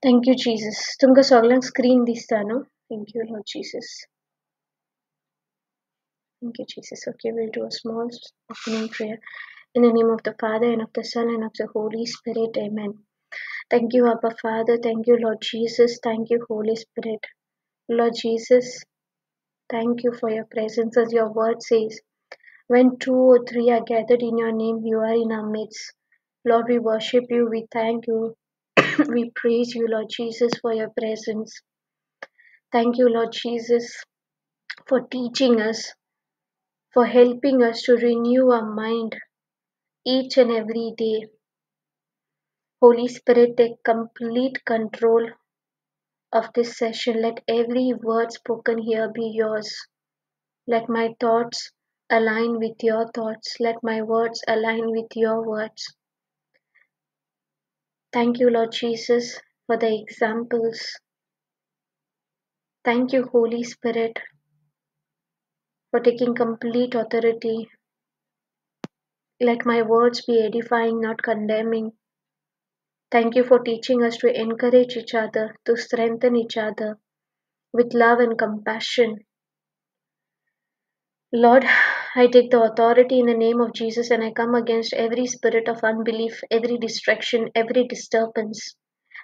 Thank you Jesus. तुमकां सगल्यांक screen दिसता न्हू? Thank you Lord Jesus. Thank you Jesus. Okay, we'll do a small opening prayer. In the name of the Father, and of the Son, and of the Holy Spirit. Amen. Thank you, Abba Father. Thank you, Lord Jesus. Thank you, Holy Spirit. Lord Jesus, thank you for your presence. As your word says, when two or three are gathered in your name, you are in our midst. Lord, we worship you. We thank you. We praise you, Lord Jesus, for your presence. Thank you, Lord Jesus, for teaching us, for helping us to renew our mind each and every day. Holy Spirit, take complete control of this session. Let every word spoken here be yours. Let my thoughts align with your thoughts. Let my words align with your words. Thank you, Lord Jesus, for the examples. Thank you, Holy Spirit, for taking complete authority. Let my words be edifying, not condemning. Thank you for teaching us to encourage each other, to strengthen each other with love and compassion. Lord, I take the authority in the name of Jesus and I come against every spirit of unbelief, every distraction, every disturbance.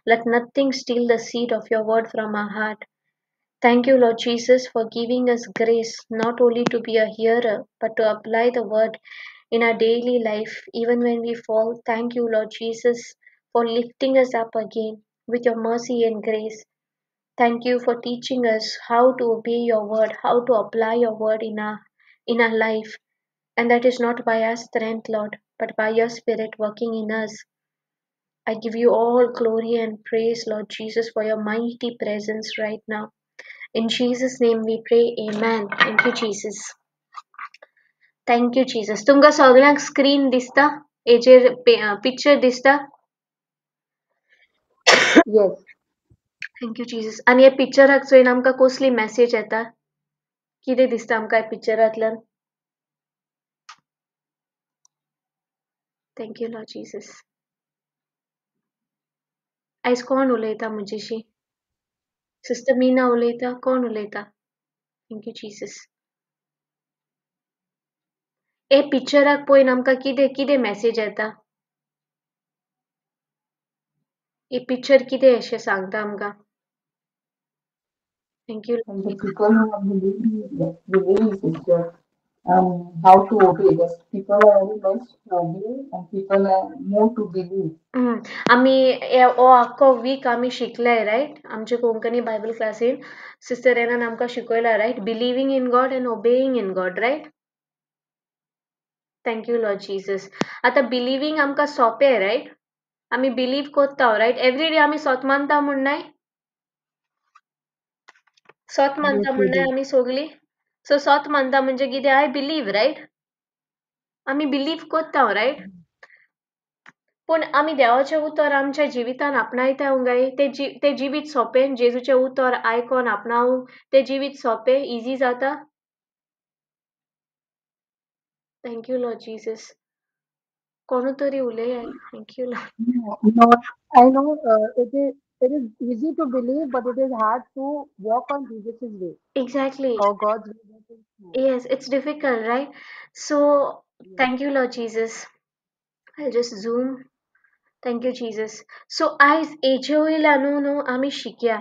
Let nothing steal the seed of your word from our heart. Thank you, Lord Jesus, for giving us grace not only to be a hearer, but to apply the word in our daily life, even when we fall. Thank you, Lord Jesus, for lifting us up again with your mercy and grace. Thank you for teaching us how to obey your word, how to apply your word in our life. And that is not by our strength, Lord, but by your Spirit working in us. I give you all glory and praise, Lord Jesus, for your mighty presence right now. In Jesus' name we pray, amen. Thank you, Jesus. Thank you, Jesus. तुमकां सगल्यांक screen दिसता? हेजेर picture दिसता? Yes. Thank you, Jesus. आनी हे पिक्चराक चोयन आमकां कसली message येता? कितें दिसता आमकां ह्या पिक्चरांतल्यान? Thank you, Lord Jesus. आयज कोण उलयता म्हजेशी? सिस्टर मीना उलयता? कोण उलयता? Thank you, Jesus. हे पिक्चराक पळोवन आमकां कितें कितें मॅसेज येता? हे पिक्चर कितें अशें सांगता आमकां? Thank you. And the people who are believing, sister, how to obey. Because people are very much to obey and people are more to believe. आमी हो आख्खो वीक आमी शिकले, रायट? आमचे कोंकणी बायबल क्लासीन सिस्टर एनान आमकां शिकयला, right? Believing in God and obeying in God, right? Thank you, Lord Jesus. आतां बिलिवींग आमकां सोंपें, रायट? आमी बिलीव कोत्ता, रायट? एवरी डे आमी सोत मानता म्हूण न्हय? सोत मानता म्हूण न्हय आमी सगलीं? सो सोत मानता म्हणजे कितें? I believe, right? आमी बिलीव कोत्ता, रायट? पूण आमी देवाचें उतर आमच्या जिवितान आपणायता काय? तें जिवीत सोंपें? जेजूचें उतर आयकोन आपणावंक तें जिवीत सोंपें, इजी जाता? Thank you, Lord Jesus. कोणू तरी उलयात. Thank you, Lord. No, I know it is easy to believe, but it is hard to walk on Jesus' way. Exactly. Or God's way. That is true. Yes, it's difficult, right? So, Yes. Thank you, Lord Jesus. I'll just zoom. Thank you, Jesus. So, आयज हेजे वयल्यान न्हू आमी शिकया.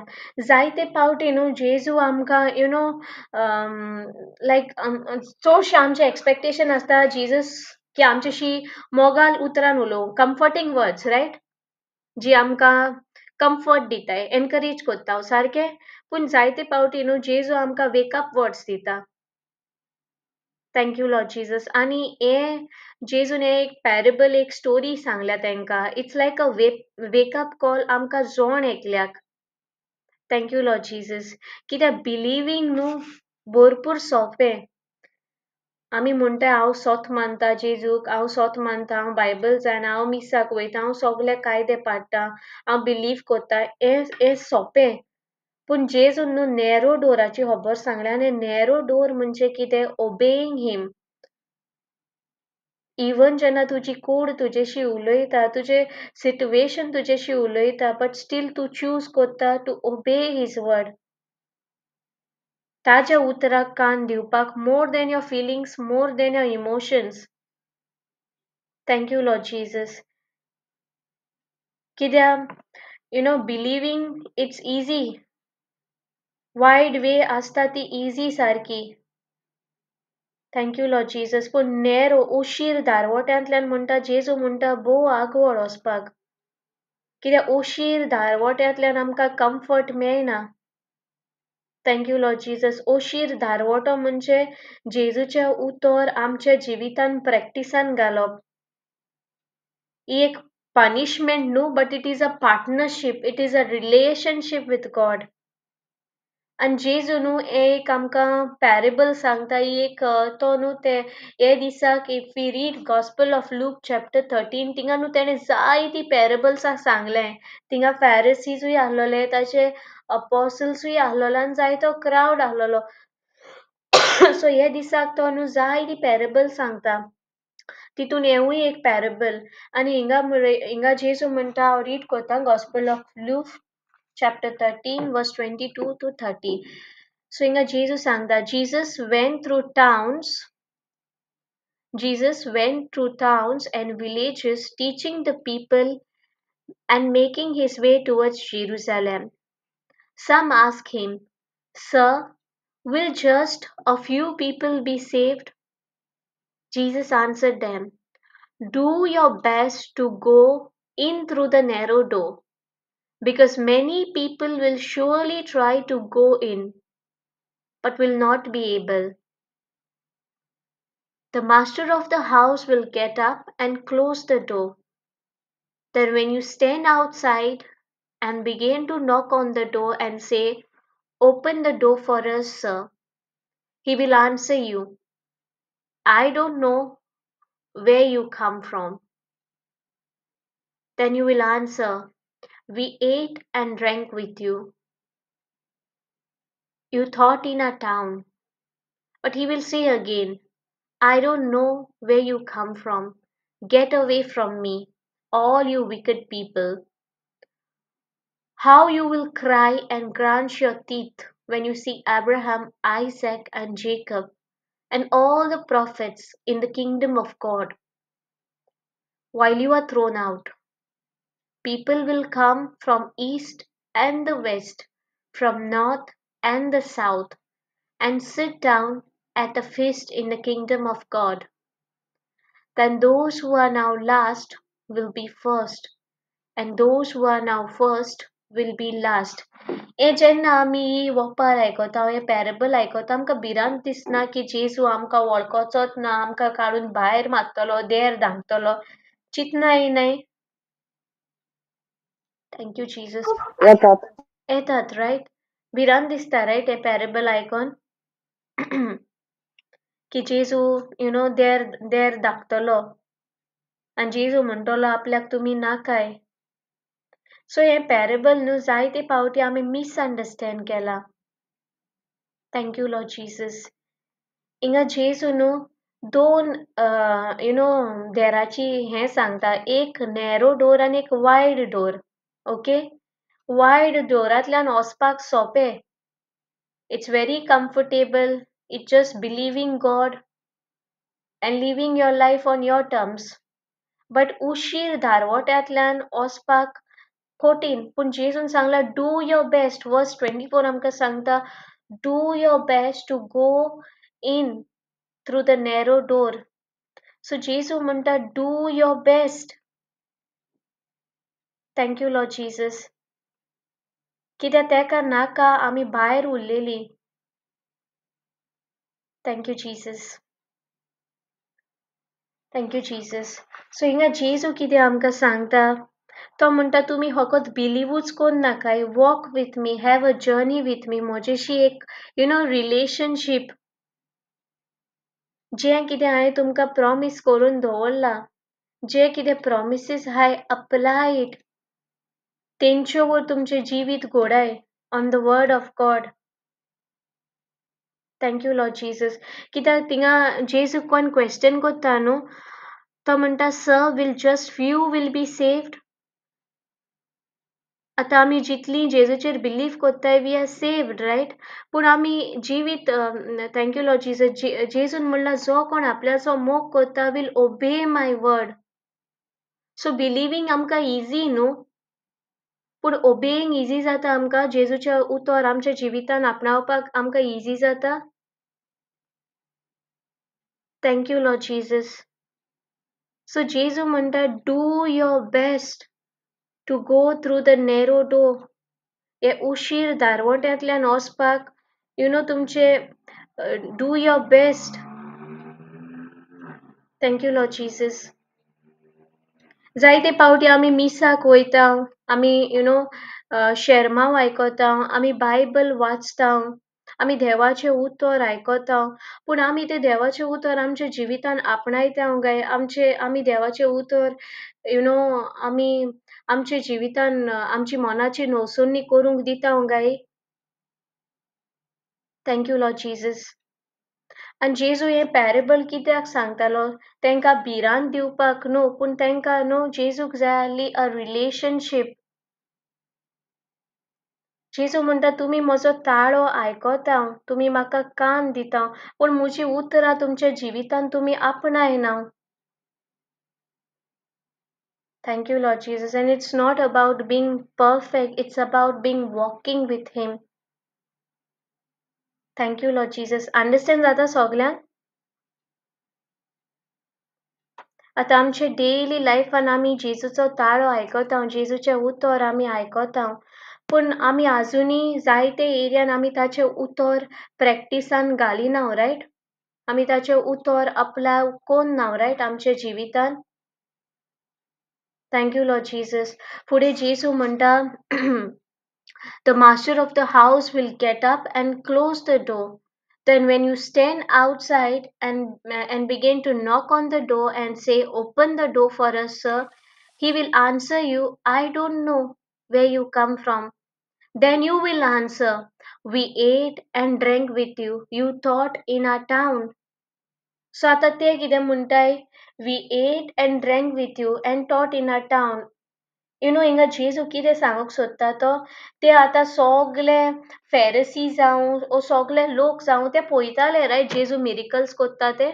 जायते पावटी न्हू जेजू आमकां लायक चडशें आमचें एक्सपेक्टेशन आसता जेजस की आमच्याशी मोगाल उतरान उलोवं, कम्फर्टींग वर्ड्स, रायट? जी आमकां कम्फर्ट दिताय, एनकरेज कोत्ता सारकें. पूण जायते पावटी न्हू जेजू आमकां वेकअप वर्ड्स दिता. Thank you, Lord Jesus. आनी हे जेजून एक पॅरेबल, एक स्टोरी सांगल्या तांकां. It's like a wake up call आमकां जोण एकल्याक. Thank you, Lord Jesus. कित्याक बिलिवींग न्हू भरपूर सोंपें. आमी म्हणटा हांव सोत मानता जेजूक, हांव सोत मानता, हांव बायबल जाणा, हांव मिसाक वयता, हांव सगळे कायदे पाळटा, हांव बिलीव कोत्ता. हें सोंपें. पूण जेजून न्हू नॅरो डोराची खबर सांगल्या. आनी नॅरो डोर म्हणजे कितें? Obeying him. इवन जेन्ना तुजी कूड तुजेशी उलयता, तुजें सिट्युएशन तुजेशी उलयता, बट स्टील तूं चूज करता टू ओबे his word. ताज्या उतराक कान दिवपाक more than your feelings, more than your emotions. Thank you Lord Jesus. कित्याक you know believing it's easy, wide way आसता ती इजी सारकी. Thank you Lord Jesus. पूण नॅरो उशीर दारवट्यांतल्यान म्हणटा जेजू म्हणटा भोव आगवड वचपाक, कित्याक उशीर दारवट्यांतल्यान आमकां कम्फर्ट मेळना. Thank you Lord Jesus. ओशीर दारवटो म्हणजे जेजूचें उतर आमच्या जिवितान प्रॅक्टिसान घालप. ही एक पनिशमेंट न्हू, but it is a partnership, it is a relationship with God. आनी जेजू न्हू एक आमकां पॅरेबल सांगता, ही एक तो न्हू ते हे दिसाक if we read gospel of Luke chapter 13, थिंगा न्हू तेणें जायतीं पॅरेबल्सां सांगलें. थिंगा फॅरसीजूय आसलेले, ताचे अपोसल्सूय आसलेले आनी जायतो क्रावड आसलेलो. सो हे दिसाक तो न्हू जायतीं पॅरेबल सांगता, तितून हेंवूय एक पॅरेबल. आनी हिंगा हिंगा जेजू म्हणटा, हांव रीड करता gospel of Luke chapter 13 verse 22 to 30. So हिंगा जेजू सांगता, Jesus went through towns and villages teaching the people and making his way towards Jerusalem. Some asked him, Sir, will just a few people be saved? Jesus answered them, Do your best to go in through the narrow door, because many people will surely try to go in, but will not be able. The master of the house will get up and close the door. Then when you stand outside and begin to knock on the door and say, Open the door for us, sir, he will answer you, I don't know where you come from. Then you will answer, We ate and drank with you. You taught in our town. But he will say again, I don't know where you come from. Get away from me, all you wicked people. How you will cry and grind your teeth when you see Abraham, Isaac, and Jacob, and all the prophets in the kingdom of God, while you are thrown out. People will come from east and the west, from north and the south, and sit down at the feast in the kingdom of God. Then those who are now last will be first, and those who are now first will be last. हे जेन्ना आमी ही वोपार आयकता, हे parable आयकता, आमकां भिरांत दिसना की जेजू आमकां वळखोचोच ना, आमकां काडून भायर मारतलो, देर धांकतलो, चिंतनाय न्हय? Thank you Jesus. येतात. येतात रायट, भिरांत दिसता रायट हे पॅरेबल आयकोन की जेजू you know देर देर धाकतलो आनी जेजू म्हणटलो आपल्याक तुमी नाकाय. सो हें पॅरेबल न्हू जायते फावटी आमी मिसअंडरस्टँड केलां. Thank you Lord Jesus. हिंगा जेजू न्हू दोन you know देराची हें सांगता, एक नॅरो डोर आनी एक वायड डोर. ओके, वायड डोरांतल्यान वचपाक सोंपें, it's very comfortable, it's just believing God and living your life on your terms. But उशीर दारवट्यांतल्यान वचपाक कठीण. पूण जेजून सांगलां do your best. Verse 24 आमकां सांगता, do your best to go in through the narrow door. So जेजू म्हणटा do your best. Thank you Lord Jesus. कित्याक तेका नाका आमी भायर उरलेलीं. Thank you Jesus. Thank you Jesus. So हिंगा जेजू कितें आमकां सांगता, तो म्हणटा तुमी फकत बिलीवूच कोन्न नाकाय, walk with me, have a journey with me, म्हजेशी एक you know relationship. जें कितें हांवें तुमकां प्रॉमीस करून दवरलां, जे कितें प्रॉमिसीस आहाय अप्लाय it, तेंच्यो वर तुमचें जिवीत घडय on the word of God. Thank you Lord Jesus. कित्याक थिंगा जेजू कोण क्वेश्चन करता न्हू, तो म्हणटा, sir, will just few will be saved? आतां आमी जितलीं जेजूचेर बिलीव कोत्ताय, we are saved, right? पूण आमी जिवीत, thank you Lord Jesus, जेजून म्हणलां, जो कोण आपल्याचो मोग कोत्ता will obey my word. So believing आमकां इजी न्हू, पूण ओबेईंग इजी जाता आमकां? जेजूचें उतर आमच्या जिवितान आपणावपाक आमकां इजी जाता? Thank you Lord Jesus. So जेजू म्हणटा, do your best to go through the narrow door. हे उशीर दारवट्यांतल्यान वचपाक, you know, तुमचे do your best. Thank you Lord Jesus. जायते पावटी आमी मिसाक वयता, आमी you know शेरमांव आयकता, आमी बायबल वाचता, आमी देवाचें उतर आयकता, पूण आमी तें देवाचें उतर आमच्या जिवितान आपणायता काय? आमचे आमी देवाचें उतर, you know, आमी आमच्या जिवितान आमची मनाची नवसणी करूंक दिता काय? Thank you Lord Jesus. आनी जेजू हें पॅरेबल कित्याक सांगतालो? तांकां भिरांत दिवपाक न्हू, पूण तांकां न्हू जेजूक जाय आसली अ रिलेशनशीप. जेजू म्हणटा, तुमी म्हजो ताळो आयकता, तुमी म्हाका कान दिता, पूण म्हजी उतरां तुमच्या जिवितान तुमी आपणायना. Thank you Lord Jesus. And it's not about being perfect, it's about being walking with him. Thank you Lord Jesus. Understand जाता सगल्यांक? आतां आमचे डेली लायफान आमी जेजूचो ताळो आयकता, जेजूचें उतर आमी आयकता, पूण आमी आजुनूय जायते एरियान आमी ताचें उतर प्रॅक्टिसान घालिना, रायट? आमी ताचें उतर अप्लाय कोन्ना, रायट, आमच्या जिवितान. Thank you Lord Jesus. फुडें जेजू म्हणटा, the master of the house will get up and close the door. Then when you stand outside and begin to knock on the door and say, open the door for us, sir, he will answer you, I don't know where you come from. Then you will answer, we ate and drank with you, you taught in our town. So आता ते कितें म्हणटाय, we ate and drank with you and taught in our town. You know, हिंगा जेजू कितें सांगूंक सोदता तो, ते आतां सगले फेरसी जावं ओ सगले लोक जावं, ते पळयताले, रायट, जेजू मिरिकल्स कोत्ता ते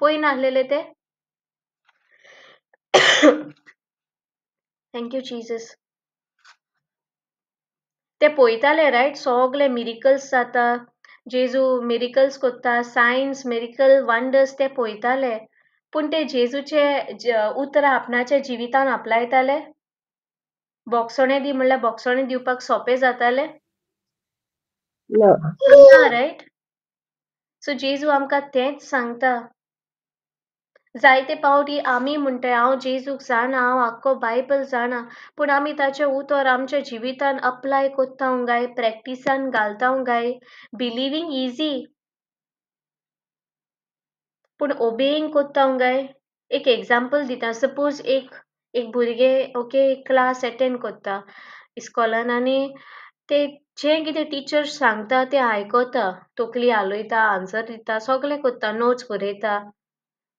पळयनासलेले ते? Thank you Jesus. ते पळयताले, रायट, सगले मिरिकल्स जाता, जेजू मिरिकल्स कोत्ता, सायन्स, मिरिकल, वंडर्स ते पळयताले, पूण ते जेजूचे उतरां आपणाच्या जिवितान आपलायताले? बोगसणे दी म्हणल्यार बोगसणे दिवपाक सोंपें जातालें ना? ना, रायट? सो जेजू आमकां तेंच सांगता. जायते पावटी आमी म्हणटाय, हांव जेजूक जाणा, हांव आख्खो बायबल जाणा, पूण आमी ताचें उतर आमच्या जिवितान अप्लाय कोत्ता काय? प्रॅक्टिसान घालता काय? बिलिवींग इजी, पूण ओबेईंग कोत्ता काय? एक एग्जाम्पल दिता. सपोज एक एक भुरगें, ओके, क्लास एटेंड कोत्ता इस्कॉलान आनी ते जें कितें टिचर सांगता तें आयकता, तकली हालयता, आन्सर दिता, सगलें कोत्ता, नोट्स बरयता,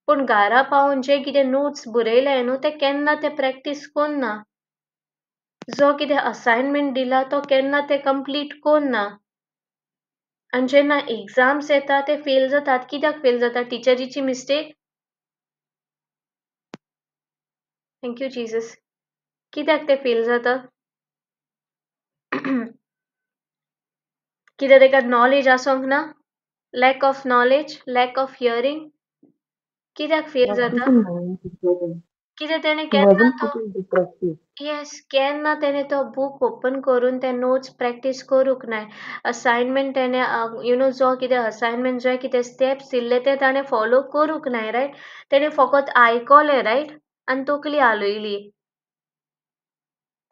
पूण घरा पावून जे कितें नोट्स बरयले न्हू ते केन्ना ते प्रॅक्टीस कोन्ना. जो कितें असायनमेंट दिला तो केन्ना ते कंप्लीट कोन्ना. आनी जेन्ना एग्जाम्स येता ते फेल जातात. कित्याक फेल जातात? टिचरीची mistake? Thank you Jesus. कित्याक ते फेल जाता? कित्याक ताका नॉलेज आसोंक ना? Lack of knowledge, lack of hearing. कित्याक फेल जाता? कित्याक तेणें केन्ना तो, येस, केन्ना तेणें तो बूक ओपन करून ते नोट्स प्रॅक्टीस करूंक नाय. असायनमेंट तेणें, you know, जो कितें असायनमेंट, जे कितें स्टेप्स दिल्ले ते ताणें फॉलो करूंक नाय, रायट? तेणें फकत आयकलें, रायट, आनी तकली हालयली.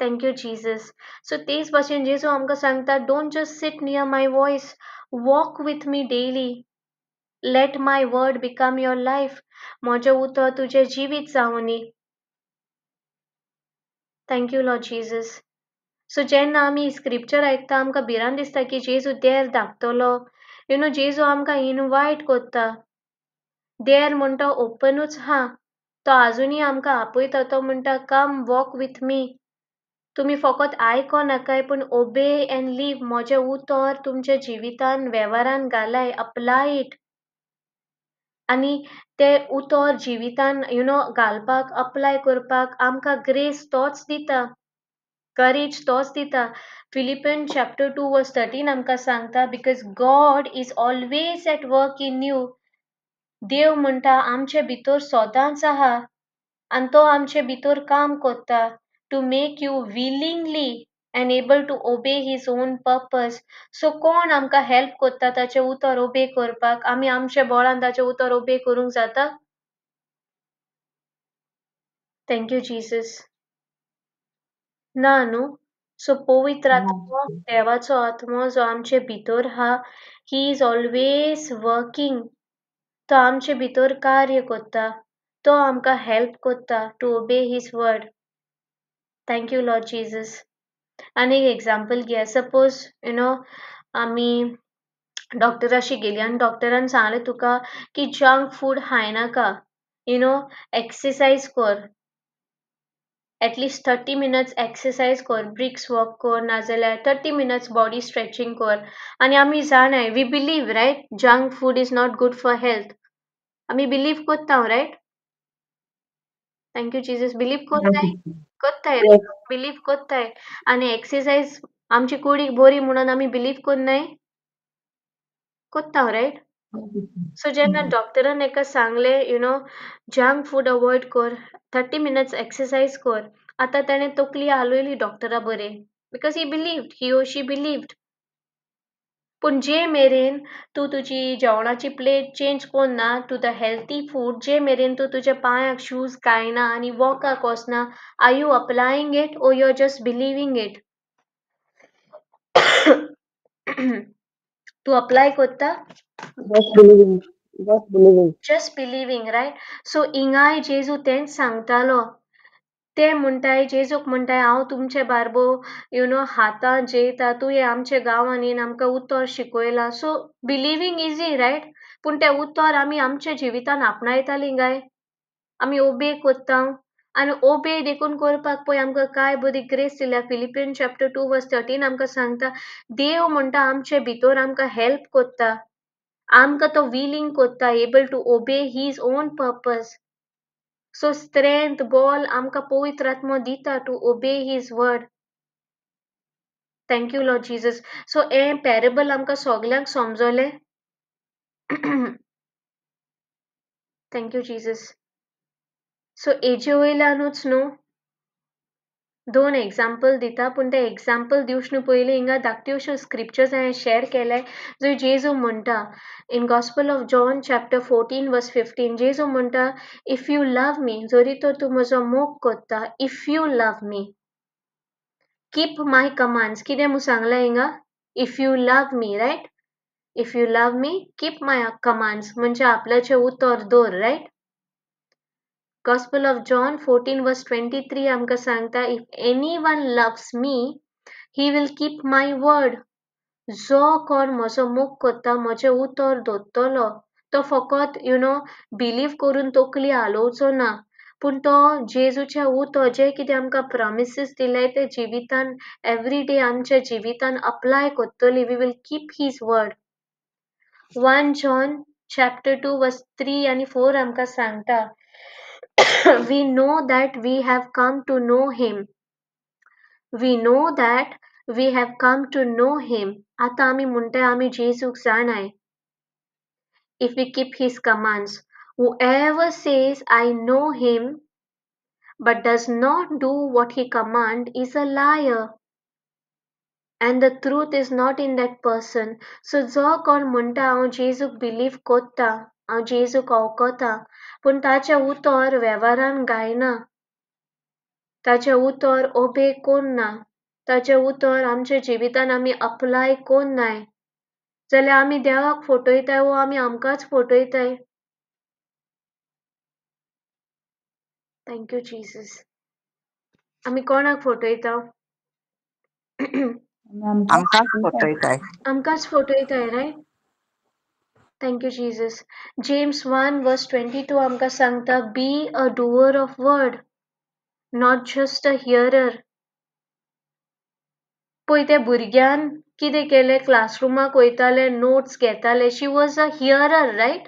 Thank you Jesus. सो तेच भाशेन जेजू आमकां सांगता, don't just sit near my voice, walk with me daily. Let my word become your life. म्हजें उतर तुजें जिवीत जावनी. Thank you Lord Jesus. So जेन्ना आमी स्क्रिप्चर आयकता आमकां भिरांत दिसता की जेजू देर धाकतलो. You know, जेजू आमकां इनवायट कोत्ता. देर म्हणटा ओपनूच आहा. तो आजुनूय आमकां आपयता. तो म्हणटा, कम वॉक विथ मी. तुमी फकत आयको नाकाय, पूण ओबे एंड लीव. म्हजें उतर तुमच्या जिवितान वेव्हारान घालाय, अप्लाय it. आनी तें उतर जिवितान घालपाक, अप्लाय करपाक आमकां ग्रेस तोच दिता, करेज तोच दिता. फिलिपियन चॅप्टर 2 वर्स 13 आमकां सांगता, because God is always at work in you. देव म्हणटा आमचे भितर सदांच आहा आनी तो आमचे भितर काम करता to make you willingly and able to obey his own purpose. So कोण आमकां हेल्प करता ताचें उतर ओबे करपाक? आमी आमच्या बळान ताचें उतर ओबे करूंक जाता? Thank you Jesus. ना न्हू? सो पवित्र आत्मो, देवाचो आत्मो जो आमचे भितर आहा, he is always working. तो आमचे भितर कार्य करता, तो आमकां हेल्प करता to obey his word. Thank you Lord Jesus. आनी एक एग्जाम्पल घेया. सपोज आमी डॉक्टराशी गेली आनी डॉक्टरान सांगलें तुका की जंक फूड खायनाका, एक्सरसाइज कर, एटलिस्ट 30 मिनट्स एक्सरसाइज कर, ब्रिक्स वॉक कर, नाजाल्यार 30 मिनट्स बॉडी स्ट्रेचिंग कर. आनी आमी जाणाय, we believe right, junk food is not good for health. आमी बिलीव करता right? Thank you Jesus. Believe करताय? करताय, बिलीव करताय. आनी एक्सरसाइज आमची कुडीक बरी म्हणून आमी बिलीव करनाय? करता रायट? सो जेन्ना डॉक्टरान एका सांगलें जंक फूड अवॉयड कर, 30 मिनट्स एक्सरसाइज कर, आतां ताणें तकली हालयली डॉक्टरा बरें, because he believed, he or she believed. पूण जे मेरेन तूं तुजी जेवणाची प्लेट चेंज करना टू the healthy food, जे मेरेन तूं तुज्या पांयाक शूज घायना आनी वॉकाक वचना, are you applying it or you are just believing it? तूं अप्लाय करता? Just believing. Just believing. Just believing, right? So हिंगाय जेजू तेंच सांगतालो. ते म्हणटाय, जेजूक म्हणटाय, हांव तुमचे बारबो हातां जेयता, तुवें आमच्या गांवांनी येवन आमकां उतर शिकयलां. So believing easy right? पूण तें उतर आमी आमच्या जिवितान आपणायतालीं काय? आमी ओबे करता? आनी ओबे देखून करपाक पळय आमकां काय बरी ग्रेस दिल्या. फिलिपियन चॅप्टर 2 वर्स 13 आमकां सांगता, देव म्हणटा आमचे भितर आमकां हेल्प करता, आमकां तो विलींग करता, able to obey his own purpose. So strength, ball आमकां पवित्र आत्मो दिता to obey his word. Thank you Lord Jesus. So हें पॅरेबल आमकां सगल्यांक समजलें? Thank you Jesus. सो हेजे वयल्यानूच न्हू दोन एग्जाम्पल दिता, पूण ते एग्जाम्पल दिवचे पयलीं हिंगा धाकट्यो स्क्रिप्चर्स हांवें शेअर केले, जंय जेजू म्हणटा in gospel of John chapter 14 verse 15, जेजू म्हणटा, if you love मी, जरी तर तूं म्हजो मोग करता, if you love me keep my commands. कितें म्हूण सांगलां हिंगा? If you love me, right? If you love me keep my commands, म्हणजे आपल्याचें उतर दवर, right? Gospel of John 14 verse 23 आमकां सांगता, if any one loves me he will keep my word. जो कोण म्हजो मोग करता म्हजें उतर दवरतलो. तो फकत बिलीव करून तकली हालोवचो ना, पूण तो जेजूचें उतर जें कितें आमकां प्रॉमिसीस दिले ते जिवितान एवरी डे आमच्या जिवितान अप्लाय करतली. We will keep his word. 1 John chapter 2 verse 3 आनी 4 आमकां सांगता, we know that we have come to know him. We know that we have come to know him. आतां आमी म्हणटाय आमी जेजूक जाणाय. If we keep his commands. Whoever says I know him but does not do what he commands is a liar, and the truth is not in that person. So जो कोण म्हणटा हांव जेजूक believe करता, हांव जेजूक वळखता, पूण ताचें उतर वेव्हारान घायना, ताचें उतर ओबे करना, ताचें उतर आमच्या जिवितान आमी अप्लाय करनाय, जाल्यार आमी देवाक फटयताय वो आमी आमकांच फटयताय. Thank you Jesus. आमी कोणाक फटयता? आमकांच फटयताय. आमकांच फटयताय, right? Thank you Jesus. James 1 verse 22 आमकां सांगता, be a doer of word, not just a hearer. पळय त्या भुरग्यान कितें केलें, क्लासरुमाक वयतालें, नोट्स घेतालें, she was a hearer, right?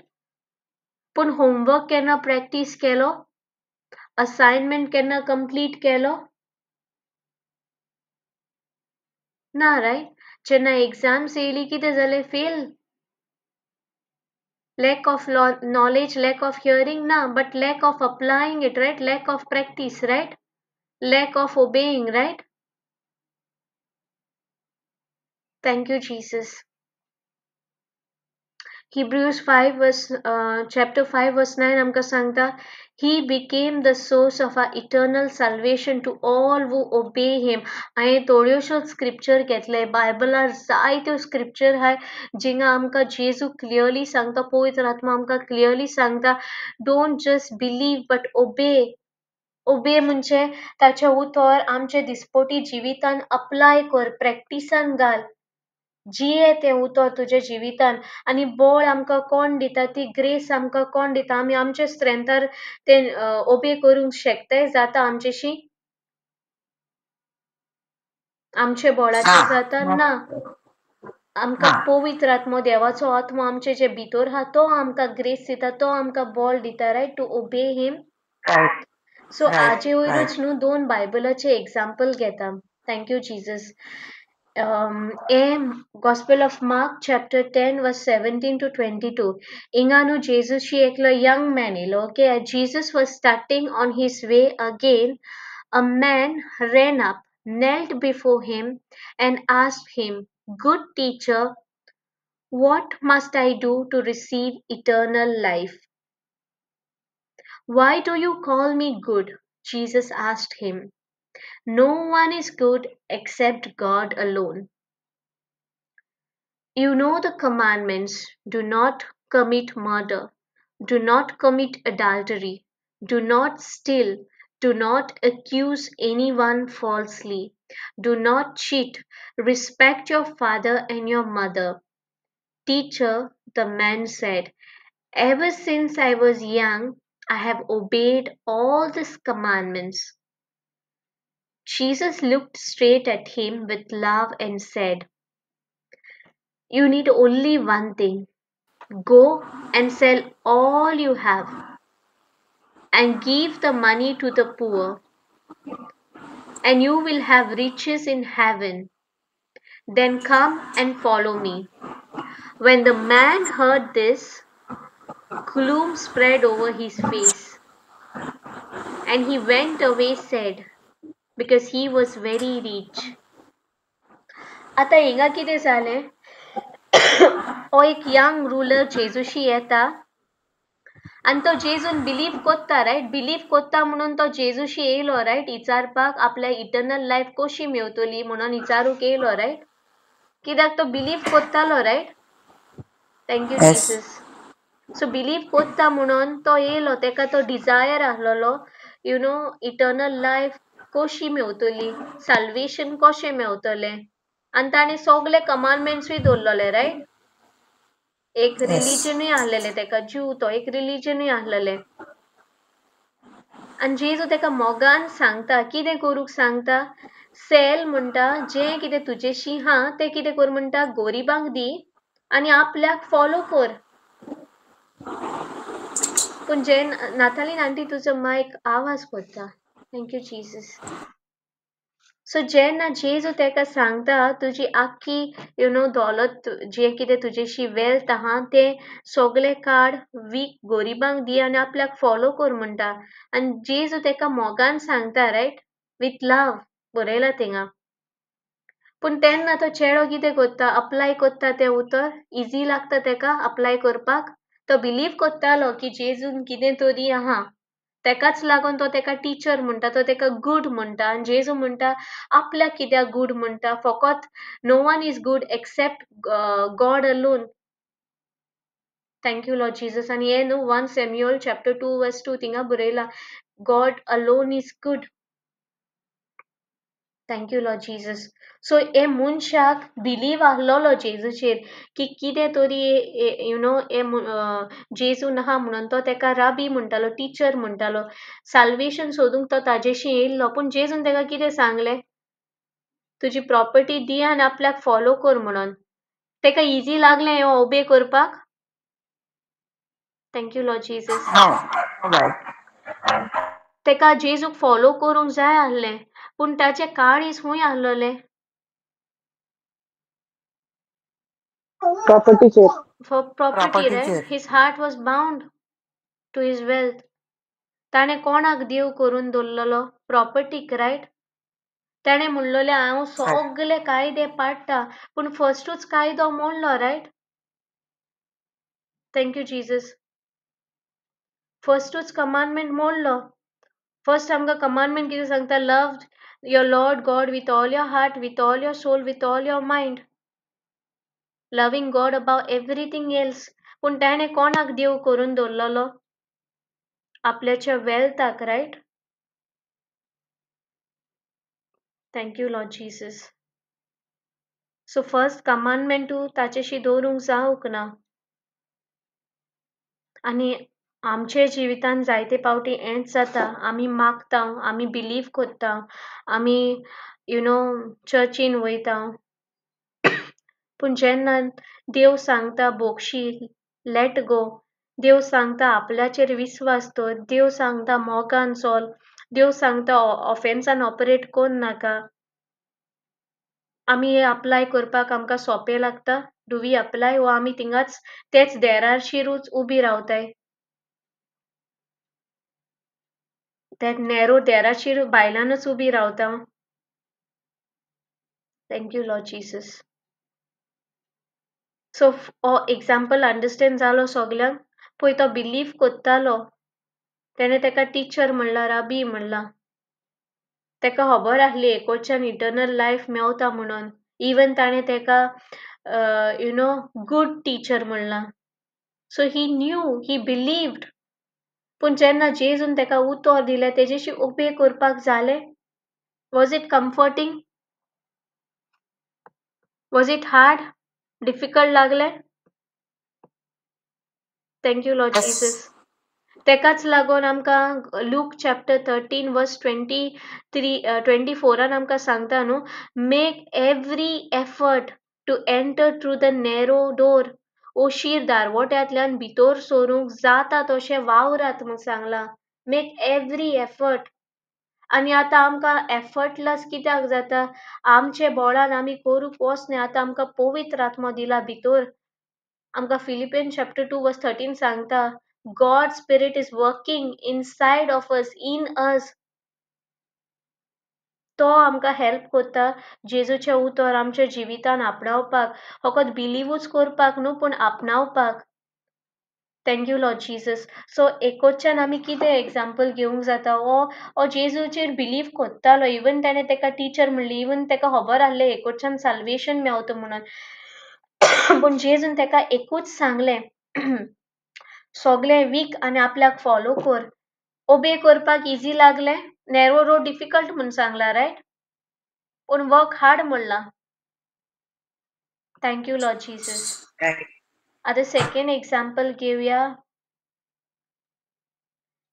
पूण होमवर्क केन्ना प्रॅक्टीस केलो? असायनमेंट केन्ना कंप्लीट केलो? ना, रायट? जेन्ना एग्जाम्स येयली कितें जालें? Fail. Lack of knowledge, lack of hearing, na, but lack of applying it, right? Lack of practice, right? Lack of obeying, right? Thank you, Jesus. Hebrews 5 verse chapter 5 verse 9 आमकां सांगता, He became the source of our eternal salvation to all who obey him. हांवें थोड्योश्योच scripture घेतले, बायबलार जायत्यो scripture आहाय जिंगा आमकां जेजू clearly सांगता, पवित्र आत्मा आमकां क्लियरली सांगता, don't just believe but obey. Obey म्हणजे ताचें उतर आमचे दिसपटी जिवितान अप्लाय कर, प्रॅक्टिसान घाल, जिये तें उतर तुज्या जिवितान. आनी बळ आमकां कोण दिता? ती ग्रेस आमकां कोण दिता? आमी आमच्या स्ट्रेंथार तें ओबे करूंक शकताय? जाता आमचेशी? आमचे बळाचेर जाता ना. आमकां पवित्र आत्मो, देवाचो आत्मो आमचे जे भितर आहा तो आमकां ग्रेस दिता, तो आमकां बळ दिता, right, to obey him. So हाजे वयरूच न्हू दोन बायबलाचे एग्जाम्पल घेता. Thank you Jesus. A Gospel of Mark chapter 10 verse 17 to 22. हिंगा न्हू जेजूशी एकलो यंग मॅन येयलो. Okay, Jesus was starting on his way again, a man ran up, knelt before him and asked him, Good teacher, what must I do to receive eternal life? Why do you call me good? Jesus asked him. No one is good except God alone. You know the commandments. Do not commit murder. Do not commit adultery. Do not steal. Do not accuse anyone falsely. Do not cheat. Respect your father and your mother. Teacher, the man said, ever since I was young, I have obeyed all these commandments. Jesus looked straight at him with love and said, You need only one thing. Go and sell all you have and give the money to the poor, and you will have riches in heaven. Then come and follow me. When the man heard this, gloom spread over his face, and he went away sad, because he was very rich. आतां हिंगा कितें जालें, हो एक young rural जेजूशी येता आनी तो जेजून बिलीव कोत्ता, रायट? बिलीव कोत्ता म्हणून तो जेजूशी येयलो, रायट? इचारपाक आपल्या इटर्नल लायफ कशी मेवतली म्हणून इचारूंक येयलो, रायट? कित्याक तो believe कोत्तालो, right? Thank you Jesus. So believe कोत्ता म्हणून तो येयलो, तेका तो Dzire आहलोलो, you know, eternal life कशी मेवतली, साल्वेशन कशें मेवतलें. आनी ताणें सगळे कमांडमेंट्सूय दवरलेले, रायट? एक रिलीजनूय आहलेलें तेका, ज्यू तो, एक रिलीजनूय आहलेलें. आनी जेजू तेका मोगान सांगता, कितें करूंक सांगता? सेल म्हणटा, जें कितें तुजेशी हा तें कितें कर म्हणटा, गोरिबांक दी आनी आपल्याक फॉलो कर. पूण जे नातालीन आंटी तुजो मायक आवाज करता. Thank you Jesus. सो जेन्ना जेजू तेका सांगता तुजी आख्खी you know दौलत जें कितें तुजेशी वेल्थ आहा तें सगळें काड, वीक गोरिबांक दी आनी आपल्याक फॉलो कर म्हणटा. आनी जेजू तेका मोगान सांगता, रायट, विथ लव बरयला थिंगा. पूण तेन्ना तो चेडो कितें करता, अप्लाय करता तें उतर, इजी लागता तेका अप्लाय करपाक. तो बिलीव करतालो की जेजून कितें तरी आहा, तेकाच लागून तो तेका टिचर म्हणटा, तो तेका गूड म्हणटा. आनी जेजू म्हणटा आपल्याक कित्याक गूड म्हणटा, फकत no one is good except God alone. Thank you Lord Jesus. आनी हें न्हू 1 Samuel chapter 2 verse 2 थिंगा बरयला, God alone is good. Thank you Lord Jesus. So हे मनशाक बिलीव आहलोलो जेजूचेर की कितें तरी you know हे जेजू नाहा म्हणून तो तेका राबी म्हणटालो, टिचर म्हणटालो. साल्वेशन सोदूंक तो ताजेशी येयल्लो, पूण जेजून तेका कितें सांगलें? तुजी प्रॉपर्टी दी आनी आपल्याक फॉलो कर म्हणून. तेका इजी लागलें हें ओबे करपाक? Thank you Lord Jesus. No, right. तेका जेजूक फॉलो करूंक जाय आहलें, पूण ताचें काळीज खूंय आहलोलें? प्रॉपर्टीचेर. For property, right? प्रॉपर्टीचेर. His heart was bound to his wealth. ताणें कोणाक देव करून दवरलेलो? प्रॉपर्टीक, रायट? ताणें म्हणलोलें हांव सगले कायदे पाळटा, पूण फर्स्टूच कायदो मोडलो, रायट? Thank you Jesus. फर्स्टूच कमांडमेंट मोडलो. फर्स्ट आमकां कमांडमेंट कितें सांगता? Love your Lord God with all your heart, with all your soul, with all your mind. Loving God above everything else. पूण ताणें कोणाक देव करून दवरलेलो? आपल्याच्या वेल्थाक, right? Thank you Lord Jesus. So first कमांडमेंटू ताचेशी दवरूंक जावंक ना. आनी आमच्या जिवितान जायते पावटी हेंच जाता. आमी मागता, आमी बिलीव करता, आमी you know चर्चीन वयता, पूण जेन्ना देव सांगता बोगशी, let go, देव सांगता आपल्याचेर विस्वास दवर, देव सांगता मोगान चल, देव सांगता ऑफेन्सान ऑपरेट कर नाका, आमी हे अप्लाय करपाक आमकां सोंपें लागता? Do we apply वो आमी थिंगाच तेच देराशिरूच उबी रावताय? त्या नॅरो देराशीर बायलानूच उबी रावता? Thank you Lord Jesus. So हो एग्जाम्पल अंडरस्टँड जालो सगल्यांक? पळय तो बिलीव करतालो, तेणें तेका टिचर म्हणलां, राबी म्हणलां, तेका खबर आहली एकोच्यान इटर्नल लायफ मेवता म्हणून. इवन ताणें तेका you know good teacher म्हणलां. So he knew, he believed. पूण जेन्ना जेजून तेका उतर दिलें तेजेशी ओबे करपाक जालें? Was it comforting? Was it hard? Difficult लागलें? Thank you Lord Jesus. तेकाच लागून आमकां Luke chapter 13 verse 23 24 आमकां सांगता न्हू, make every effort to enter through the narrow door. ओशीर दारवट्यांतल्यान भितर सरूंक जाता तशें वावरात म्हूण सांगलां. Make every effort. आनी आतां आमकां एफर्टलेस कित्याक जाता? आमचे बोळान आमी करूंक वचना. आतां आमकां पवित्र आत्मो दिला भितर. आमकां फिलिपियन चॅप्टर 2 वर्स 13 सांगता, God spirit is working inside of us, in us. तो आमकां हेल्प करता जेजूचें उतर आमच्या जिवितान आपणावपाक, फकत बिलीवूच करपाक न्हू पूण आपणावपाक. Thank you Lord Jesus. So एकोच्यान आमी कितें एग्जाम्पल घेवंक जाता? हो जेजूचेर बिलीव करतालो, इवन ताणें तेका टिचर म्हणली, इवन तेका खबर आहलें एकोच्यान साल्वेशन मेवता म्हणून, पूण जेजून तेका एकूच सांगलें, सगलें वीक आनी आपल्याक फॉलो कर. ओबे करपाक इजी लागलें? नॅरो रोड डिफिकल्ट म्हूण सांगला, रायट? पूण वर्क हार्ड म्हणलां. Thank you Lord Jesus. आतां सेकंड एग्जाम्पल घेवया.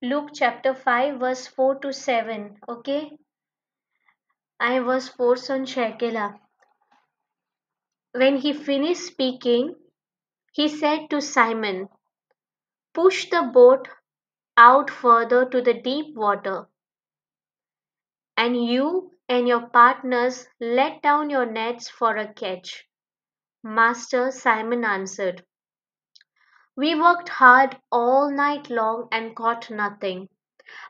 Luke chapter 5 verse 4 to 7. Okay, हांवें वर्स 4 सून शेअर केला. When he finished speaking, he said to Simon, push the boat out further to the deep water, and you and your partners let down your nets for a catch. Master, Simon answered, we worked hard all night long and caught nothing.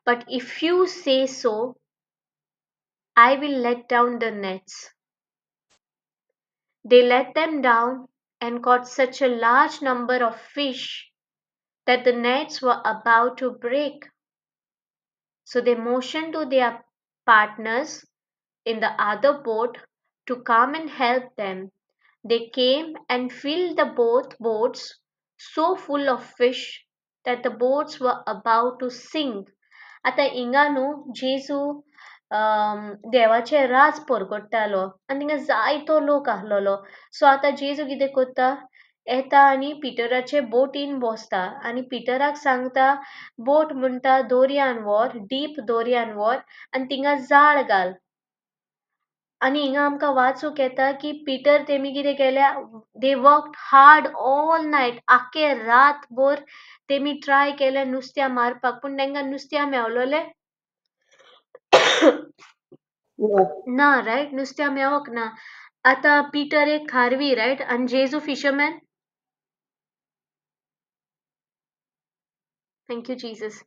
But if you say so, I will let down the nets. They let them down and caught such a large number of fish that the nets were about to break. So they motioned to their partners in the other boat to come and help them. They came and filled the both boats so full of fish that the boats were about to sink. आता हिंगा न्हू जेजू देवाचें राज परगट्टालो आनी थिंगा जायतो लोक आहलोलो. So आतां जेजू कितें कोत्ता, येता आनी पिटराचे बोटीन बसता आनी पिटराक सांगता, बोट म्हणटा दोर्यान व्हर, डीप दोर्यान व्हर आनी थिंगा जाळ घाल. आनी हिंगा आमकां वाचूंक येता की पिटर तेमी कितें केलें, they work hard all night, आख्खे रातभर तेमी ट्राय केलें नुस्त्या मारपाक, पूण तांकां नुस्त्या मेवलोलें No, ना, रायट? नुस्त्या मेवोक ना. आतां पिटर एक खारवी, रायट? आनी जेजू fisherman. Thank you Jesus.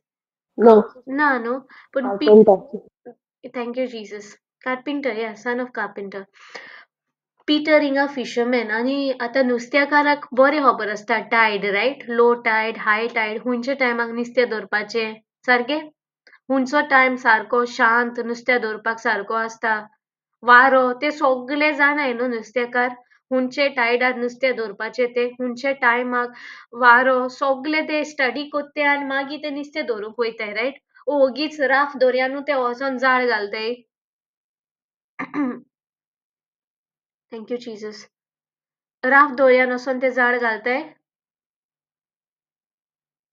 no, ना न्हू, पूण carpenter. Thank you Jesus. Carpenter, या सन ऑफ कार्पेंटर. पिटर हिंगा फिशरमॅन आनी आतां नुस्त्याकाराक बरें खबर आसता tide, right? Low tide, high tide, खुंयच्या टायमाक नुस्तें धरपाचें सारकें, खुंयचो टायम सारको शांत नुस्तें धरपाक सारको आसता, वारो, ते सगळे जाणाय न्हू नुस्तेकार, खुंयचे टायडार नुस्तें धरपाचें तें, खुंयचे टायमाक वारो, सगळे ते स्टडी कोत्ताय आनी मागीर ते नुस्तें धरूंक वयताय, रायट? ओगीच राफ दर्यानू ते वचोन जाळ घालताय. Thank you Jesus. Rough दर्यान वचोन ते जाळ घालताय.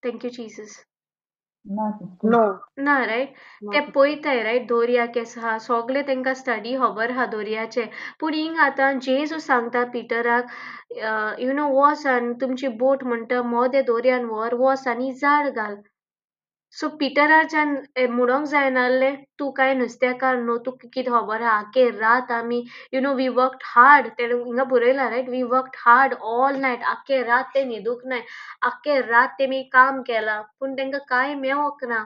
Thank you Jesus. No, sister. No, ना, रायट? no, ते sister. पळयताय, रायट? दर्या केसो आहा सगळें तेंकां स्टडी खबर आहा दर्याचें. पूण हिंग आतां जेजू सांगता पिटराक, you know, वच आनी तुमची बोट म्हणटा मोदे दर्यान व्हर, वच आनी जाळ घाल. सो पिटराच्यान म्हणोंक जायना आहलें तूं कांय नुस्तेकार न्हू, तुका कितें खबर आहा, आख्खे रात आमी, you know, we worked hard, तेणें हिंगा बरयलां, right? We worked hard all night, आख्खे रात ते न्हिदूंक नाय, आख्खे रात तेमी काम केलां, पूण तांकां कांय मेवोंक ना.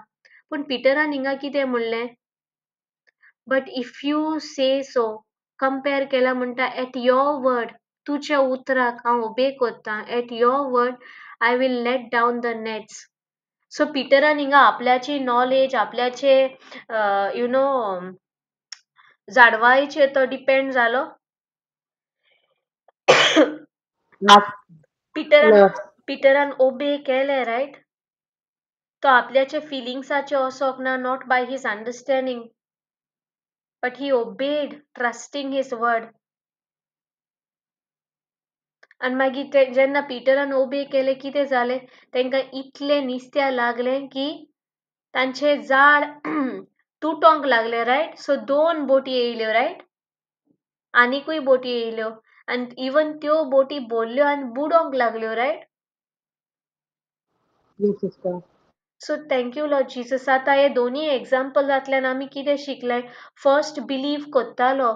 पूण पिटरान हिंगा कितें म्हणलें, but if you say so, compare केला म्हणटा, एट your word, तुज्या उतराक हांव ओबे कोत्तां, at your word I will let down the nets. So पिटरान हिंगा आपल्याची नॉलेज, आपल्याचे you know जाणवायचेर तो डिपेंड जालो. Not, पिटरान no, पिटरान ओबे केलें, रायट? तो आपल्याच्या फिलिंग्साचे वचोंक ना, not by his understanding, but he obeyed trusting his word. आनी मागीर ते जेन्ना पिटरान ओबे केलें कितें जालें, तांकां इतलें निस्त्या लागलें की तांचें जाळ तुटोंक लागलें, रायट? सो दोन बोटी येयल्यो, रायट? आनिकूय बोटी येयल्यो आनी इवन त्यो बोटी भरल्यो आनी बुडोंक लागल्यो, right? Yes, sister. So thank you Lord Jesus. आतां हे दोनी एग्जाम्पलांतल्यान आमी कितें शिकले? फर्स्ट बिलीव कोत्तालो,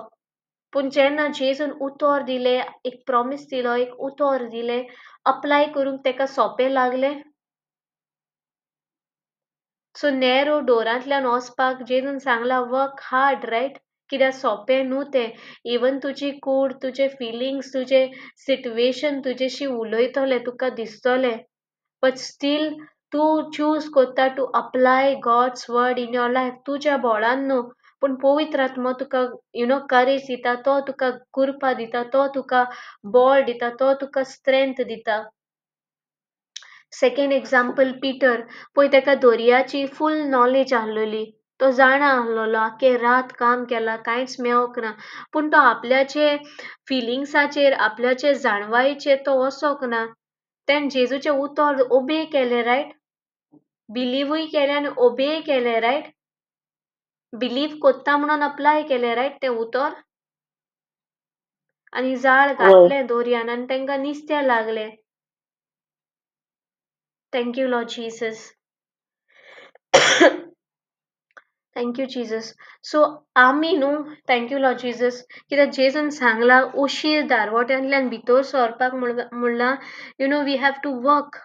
पूण जेन्ना जेजून उतर दिलें, एक प्रॉमीस दिलो, एक उतर दिलें, अप्लाय करूंक ताका सोंपें लागलें. सो नॅरो डोरांतल्यान वचपाक जेजून सांगलां वर्क हार्ड, रायट? कित्याक सोंपें न्हू तें. इवन तुजी कूड, तुजे फिलिंग्स, तुजें सिट्युएशन तुजेशी उलयतलें, तुका दिसतलें, बट स्टील तूं चूज कोत्ता to apply God's word in your life, तुज्या बोळान न्हू, पूण पवित्र आत्मो तुका you know courage दिता, तो तुका कुरपा दिता, तो तुका बळ दिता, तो तुका स्ट्रेंथ दिता. Second example Peter, पळय ताका दर्याची फूल नॉलेज आहलोली, तो जाणा आहलोलो, आख्खे रात काम केलां, कांयच मेवोंक ना, पूण तो आपल्याचे फिलिंग्साचेर, आपल्याचे जाणवायेचेर तो वचोंक ना. तेणें जेजूचें उतर ओबे केलें, रायट? बिलीवूय केलें आनी ओबेय केलें, रायट? बिलीव कोत्ता म्हणून अप्लाय केलें, रायट, तें उतर, आनी जाळ वय. घातलें दर्यान आनी तांकां निस्त्या लागलें. Thank you Lord Jesus. Thank you Jesus. So आमी न्हू, thank you Lord Jesus, कित्याक जेजून सांगलां उशीर दारवट्यांतल्यान भितर सरपाक म्हणलां, you know, we have to work.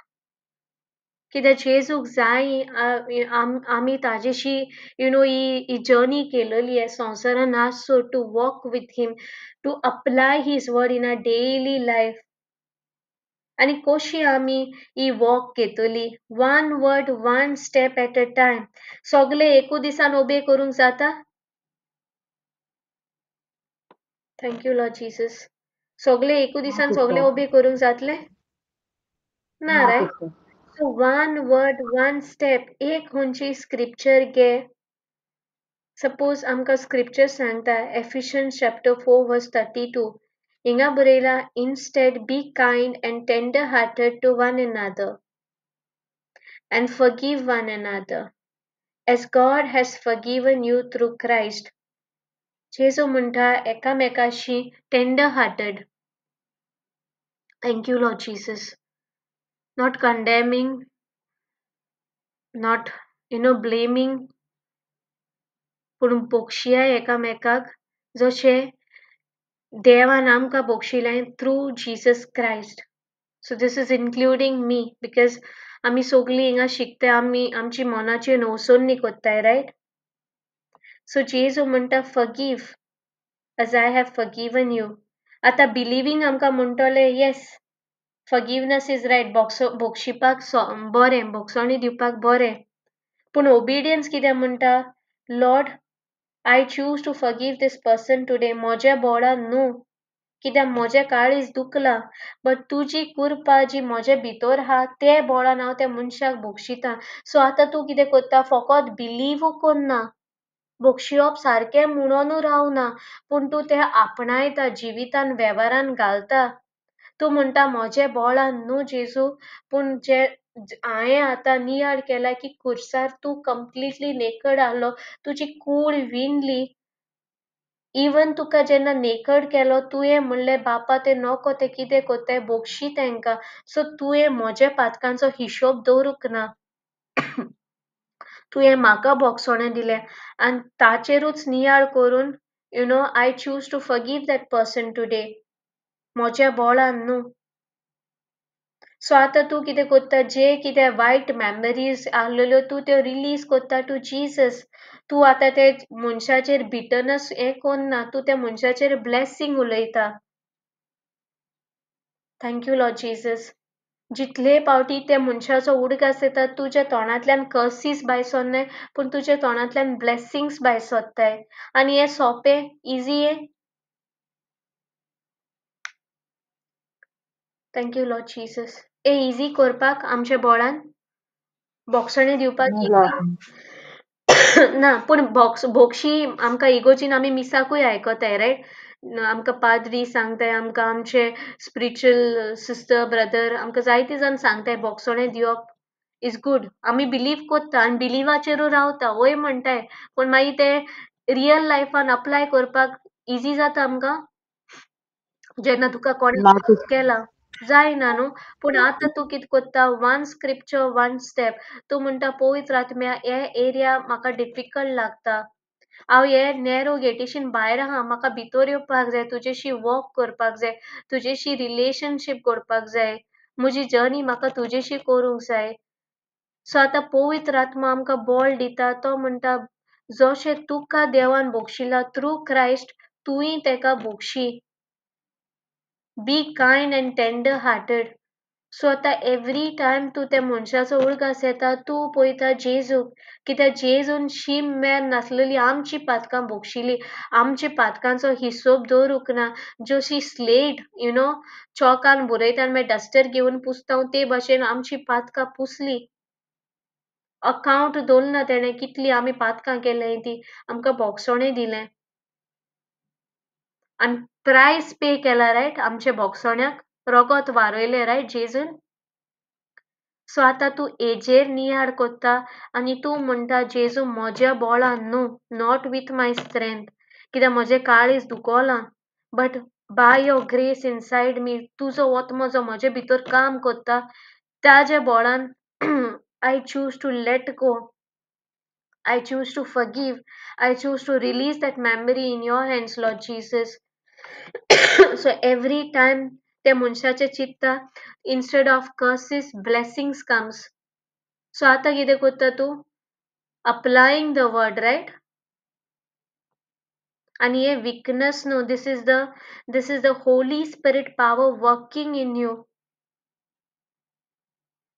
कित्याक जेजूक जाय आमी ताजेशी you know he journey केलेली आहे संवसारान आसो, to walk with him, to apply his word in our daily life. आनी कशी आमी ही वॉक घेतली, one word, one step at a time. सगळे एकू दिसान ओबे करूंक जाता? Thank you Lord Jesus. सगळे एकू ना दिसान सगळे सिस्टर. ओबे करूंक जातले ना, ना right? Sister. So one word, one step. एक खंयची स्क्रिप्चर घे, सपोज आमकां स्क्रिप्चर सांगता Ephesians chapter 4 verse 32 हिंगा बरयला, instead be kind and tender hearted to one another and forgive one another as God has forgiven you through Christ. जेजू म्हणटा एकामेकाशी tender hearted. Thank you Lord Jesus. Not condemning, not blaming, पूण बोगशिया एकामेकाक जशें देवान आमकां बोगशिलें through Jesus Christ. So this is including me because आमी सगळीं हिंगा शिकताय, आमी आमची मनाची नवसोन्नी कोत्ताय, रायट? सो जेजू म्हणटा forgive as I have forgiven you. आतां बिलिवींग आमकां म्हणटले येस, फॉरगिवनस is right, बोगशिपाक बरें, बोगसणी दिवपाक बरें, पूण ओबिडियन्स कितें म्हणटा? Lord, I choose to forgive this person today. म्हज्या बोळान न्हू, कित्याक म्हजें काळीज दुखलां, बट तुजी कृपा जी म्हजे भितर आहा ते बोळान हांव त्या मनशाक बोगशितां. सो आतां तूं कितें करता? फकत बिलीव करना, बोगशिवप सारकें म्हणोनू रावना, पूण तूं तें आपणायता, जिवितान वेव्हारान घालता. तूं म्हणटा म्हजे बोळान न्हू जेजू, पूण जे हांवें आतां नियाळ केला की खुर्सार तूं कंप्लिटली नेकड आहलो, तुजी कूड विणली. इवन तुका जेन्ना नेकड केलो तुवें म्हणलें बापा ते नको, ते कितें कोत्ताय बोगशी तेंकां. सो तुवें म्हज्या पातकांचो हिशोब दवरूंक ना, तुवें म्हाका बोगसणें दिलें आनी ताचेरूच नियाळ करून I choose to forgive that person today, म्हज्या बोळान न्हू. सो आतां तूं कितें कोत्ता? जे कितें वायट मेमरीज आहलेल्यो तूं त्यो रिलीज कोत्ता टू जीसस. तूं आतां ते मनशाचेर बिटनस हें कोन्ना, तूं त्या मनशाचेर ब्लेसींग उलयता. Thank you Lord Jesus. जितले पावटी त्या मनशाचो उडगास येता तुज्या तोंडांतल्यान कर्सीस भायर सरनाय, पूण तुज्या तोंडांतल्यान ब्लेसिंग्स भायर सरताय. आनी हें सोंपें, इजी हें. Thank you Lord Jesus. हें इजी करपाक आमच्या बोळान बोगसणें दिवपाक ना, पूण बोगशी आमकां इगोजीन आमी मिसाकूय आयकताय, रायट? आमकां पाद्री सांगताय, आमकां आमचे स्पिरिच्युअल सिस्टर ब्रदर आमकां जायते जाण सांगताय बोगसणें दिवप is good. आमी बिलीव कोत्ता आनी बिलिवाचेरूय रावता, वय म्हणटाय, पूण मागीर ते रियल लायफान अप्लाय करपाक इजी जाता आमकां जेन्ना तुका कोणें केला जायना न्हू. पूण आतां तूं कितें कोत्ता? One scripture one step. तूं म्हणटा पवित्र आत्म्या हे एरिया म्हाका डिफिकल्ट लागता, हांव हे नॅरो गेटीशीन भायर आहा, म्हाका भितर येवपाक जाय, तुजेशी वॉक करपाक जाय, तुजेशी रिलेशनशीप करपाक जाय, म्हजी जर्नी म्हाका तुजेशी करूंक जाय. सो आतां पवित्र आत्मा आमकां बळ दिता. तो म्हणटा जशें तुका देवान बोगशिला थ्रू क्रायस्ट, तुंय तेका बोगशी. Be kind and tender hearted. So आतां एवरी टायम तूं त्या मनशाचो उडगास येता तूं पळयता जेजूक, कित्याक जेजून शीम मेर नासलेली आमची पातकां बोगशिली, आमच्या पातकांचो हिशोब दवरूंक ना. जशी स्लेट चॉकान बरयता आनी मागीर डस्टर घेवन पुसता ते भाशेन आमची पातकां पुसली. अकावंट दवरना तेणें कितली आमी पातकां केल्याय ती, आमकां बोगसणें दिलें आनी प्रायस पे केला, रायट? आमच्या बोगसण्याक रगत वारयलें, रायट जेजून? सो आतां तूं एजेर नियाळ कोत्ता आनी तूं म्हणटा जेजू म्हज्या बोळान न्हू, not with my strength, कित्याक म्हजें काळीज दुखोलां, but by your grace inside me, तुजो आत्मो जो म्हजे भितर काम कोत्ता ताज्या बोळान I choose to let go, I choose to forgive, I choose to release that memory in your hands Lord Jesus. So every time त्या मनशाचें चिंतता instead of curses blessings comes. So आतां कितें करता तूं? अप्लायींग the word, right? आनी हें weakness न्हू, this is the Holy Spirit power working in you.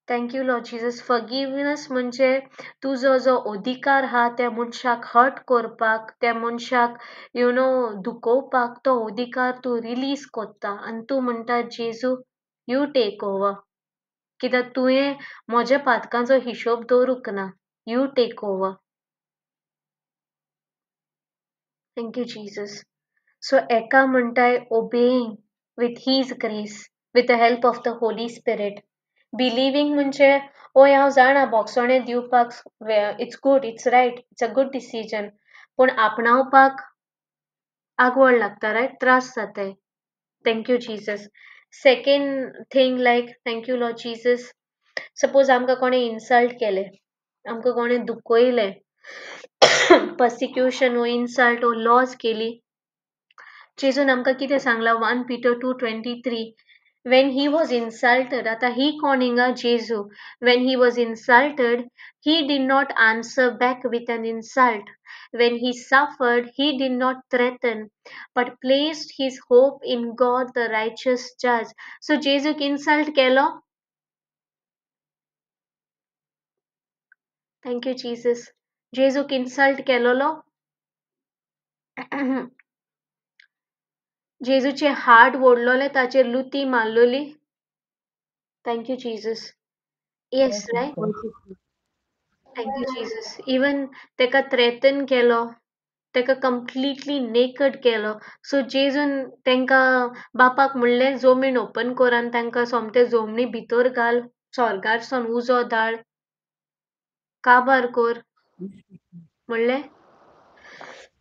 Thank you Lord Jesus. Forgiveness म्हणजे तुजो जो अधिकार आहा त्या मनशाक हर्ट करपाक, त्या मनशाक दुखोवपाक, तो अधिकार तूं रिलीज कोत्ता आनी तूं म्हणटा जेजू you take over, कित्याक तुवें म्हज्या पातकांचो हिशोब दवरूंक ना, you take over. Thank you Jesus. So एका म्हणटाय obeying with his grace, with the help of the Holy Spirit. Believing म्हणजे ओय हांव जाणा भोगसणें दिवपाक it's good, it's right, it's a good decision, पूण आपणावपाक आगवड लागता, रायट? त्रास जाताय. Thank you Jesus. Second thing, like thank you Lord Jesus. Suppose आमकां कोणें इन्सल्ट केलें, आमकां कोणें दुखयलें, पर्सिक्युशन वो इन्सल्ट वो लॉस केली, जेजून आमकां कितें सांगलां? 1 Peter 2:23. When he was insulted, आतां ही कोण हिंगा? जेजू. When he was insulted, he did not answer back with an insult. When he suffered, he did not threaten, but placed his hope in God the righteous judge. So जेजूक insult केलो? Thank you Jesus. जेजूक insult केलोलो? जेजूचे heart वोडलोले, ताचेर Luti मारलोली? Thank you Jesus. Yes, right? Thank you Jesus. Even तेका threaten केलो, तेका completely necked केलो. So जेजून तेंकां बापाक म्हणलें जमीन ओपन कर आनी तांकां सोमतें जमनी भितर घाल, स्वर्गारसून उजो धाड, काबार कर म्हणलें.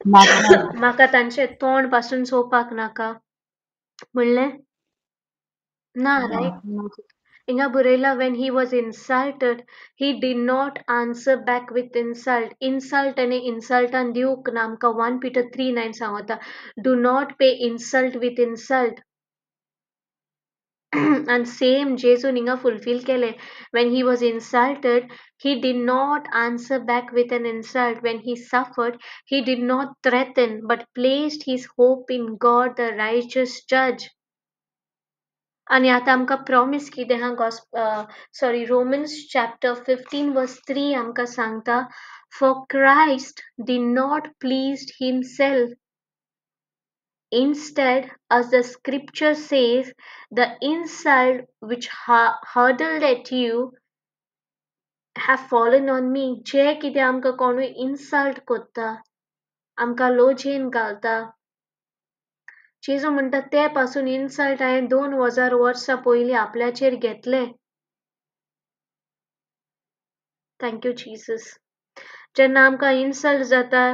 म्हाका तांचें तोंड पासून चोवपाक नाका म्हणलें ना, रायट? हिंगा बरयलां, when he was insulted, he did not answer back with insult. Insult आनी इन्सल्टान दिवंक ना. आमकां 1 Peter 3:9 सांगता, do not pay insult with insult. आनी सेम जेजून हिंगा फुलफील केलें. When he was insulted, he did not answer back with an insult. When he suffered, he did not threaten, but placed his hope in God the righteous judge. आनी आतां आमकां promise कितें आहा? Sorry, Romans chapter 15 verse 3 आमकां सांगता, for Christ did not please himself. Instead, as the scripture says, the insult which hurled at you have fallen on me. जे कितें आमकां कोणूय इन्सल्ट कोत्ता, आमकां लोजेन घालता, जेजू म्हणटा ते पासून इन्सल्ट हांवें 2000 वर्सां पयलीं आपल्याचेर घेतले. Thank you Jesus. जेन्ना आमकां इन्सल्ट जाता,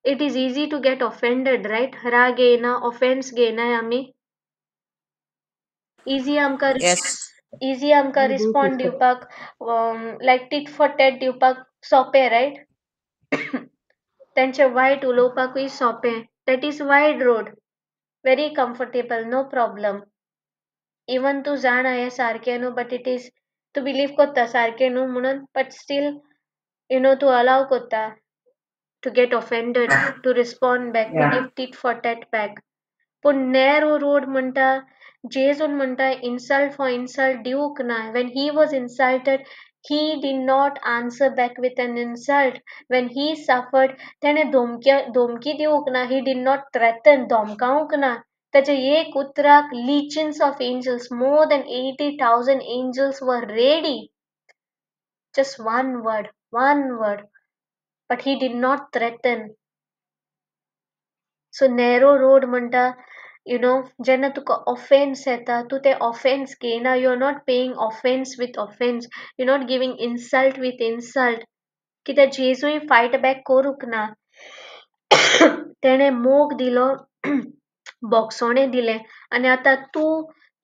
it is easy to get offended, right? राग येयना, ऑफेन्स घेयनाय आमी, इजी आमकां, इजी आमकां रिस्पॉन्ड दिवपाक, लायक टीट फॉर टॅट दिवपाक सोंपें, रायट? तेंचे वायट उलोवपाकूय सोंपें. That is wide road, very comfortable, no problem. Even तूं जाणा हें सारकें न्हू, बट it is तूं बिलीव कोत्ता सारकें न्हू म्हणून, बट स्टील you know तूं अलाव कोत्ता to get offended, to respond back, to give tit for tat back. पूण नॅरो रोड म्हणटा, जेजून म्हणटा इन्सल्ट फॉर इन्सल्ट दिवंक ना. When he was insulted, he did not answer back with an insult. When he suffered, तेणें धमकी दिवंक ना, he did not threaten, धमकावंक ना. ताच्या एक उतराक legions of angels, more than 80,000 angels were ready. Just one word, one word. But he did not threaten. So narrow road म्हणटा, you know, जेन्ना तुका ऑफेन्स येता, तूं ते ऑफेन्स घेयना. You are not paying offence with offence, you are not giving insult with insult. कित्याक जेजूय fight back करूंक ना. तेणें मोग दिलो, भोगसणें दिलें, आनी आतां तूं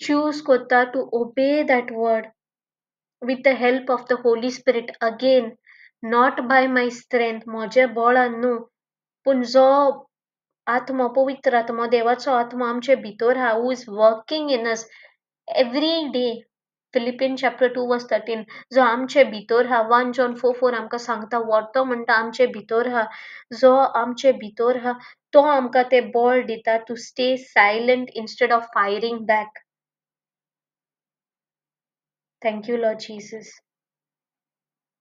चूज कोत्ता to obey that word with the help of the Holy Spirit. Again, not by my strength, म्हज्या बळान न्हू, पूण जो आत्मो, पवित्र आत्मो, देवाचो आत्मो आमचे भितर आहा, who is working in us every day. Philippians chapter 2 verse 13, जो आमचे भितर आहा. 1 John 4:4 आमकां सांगता, वर्तो म्हणटा आमचे भितर आहा. जो आमचे भितर आहा तो आमकां तें बळ दिता to stay silent instead of firing back. Thank you Lord Jesus.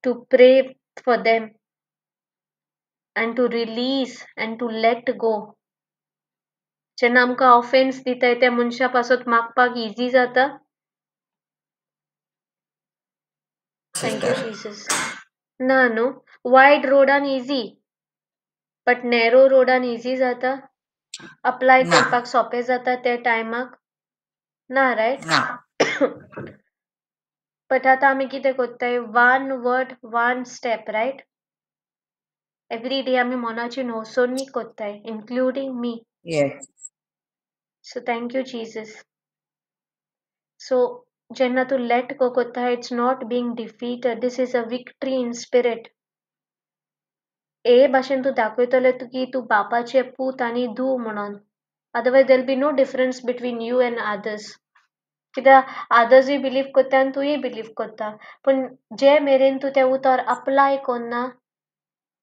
To pray for them and to release and to let go. जेन्ना आमकां ऑफेन्स दिताय त्या मनशा पासत मागपाक इजी जाता. Thank you Jesus. ना न्हू, वायड रोडान इजी. बट नॅरो रोडान इजी जाता अप्लाय ना. करपाक सोंपें जाता त्या टायमाक ना, रायट? ना. बट आतां आमी कितें कोत्ताय, one word one step, right? Every day आमी मनाची न्हवसोनी कोत्ताय, including me. Yes. So thank you Jesus. So जेन्ना तूं let go कोत्ता, it's not being defeated, this is a victory in spirit. हे भाशेन तूं दाखयतले तूं की तूं बापाचे पूत आनी धूव म्हणून. Otherwise there be no difference between you and others. कित्याक अदर्सूय बिलीव कोत्ता आनी तूंय बिलीव कोत्ता, पूण जे मेरेन तूं तें उतर अप्लाय कोन्ना,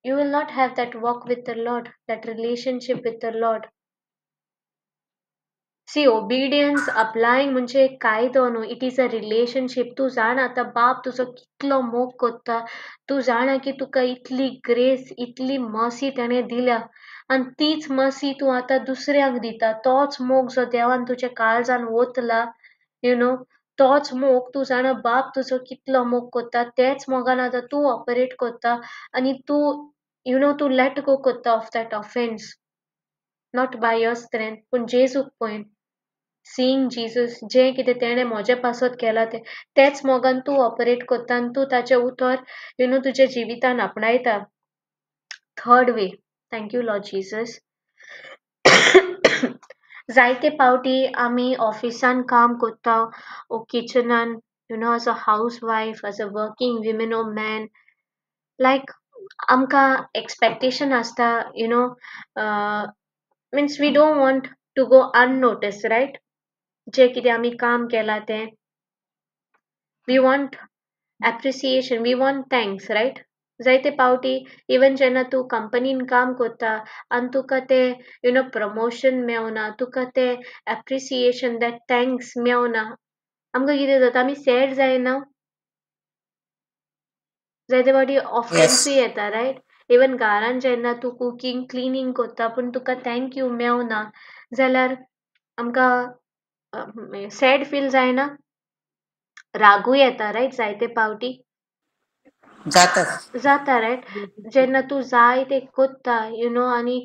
you will not have that walk with the Lord, that relationship with the Lord. See, obedience applying म्हणजे एक कायदो न्हू, it is a relationship. तूं जाणा आतां बाप तुजो कितलो मोग कोत्ता, तूं जाणा की तुका इतली ग्रेस, इतली मर्सी ताणें दिल्या आनी तीच मर्सी तूं आतां दुसऱ्यांक दिता. तोच मोग जो देवान तुज्या काळजान ओतला, you know, तोच मोग तूं जाणा बाप तुजो कितलो मोग कोत्ता, तेच मोगान आतां तूं ऑपरेट कोत्ता आनी तूं you know तूं let go कोत्ता of that offence, not by your strength, पूण जेजूक पळयन, सीइंग जीजस, जें कितें तेणें म्हजे पासत केलां तें, तेच मोगान तूं ऑपरेट कोत्ता आनी तूं ताचें उतर you know तुज्या जिवितान आपणायता. Third way, thank you Lord Jesus. जायते पावटी आमी ऑफिसान काम कोत्ता ओ किचनान, you know, as a housewife, as a working woman or man, like आमकां एक्सपेक्टेशन आसता, you know, means we don't want to go unnoticed, right? जें कितें आमी काम केलां तें, we want appreciation, we want thanks, right? जायते पावटी इवन जेन्ना तूं कंपनीन काम कोत्ता आनी तुका तें you know promotion मेवना, तुका तें एप्रिसिएशन, that thanks मेवना, आमकां कितें जाता, आमी सॅड जायना. जायते फावटी ऑफेन्सूय येता, रायट? इवन घरान जेन्ना तूं कुकींग क्लिनींग कोत्ता पूण तुका thank you मेवना जाल्यार आमकां सॅड फील जायना, रागूय येता, रायट? जायते पावटी जाता. जाता, रायट? जेन्ना तूं जाय तें कोत्ता, you know, आनी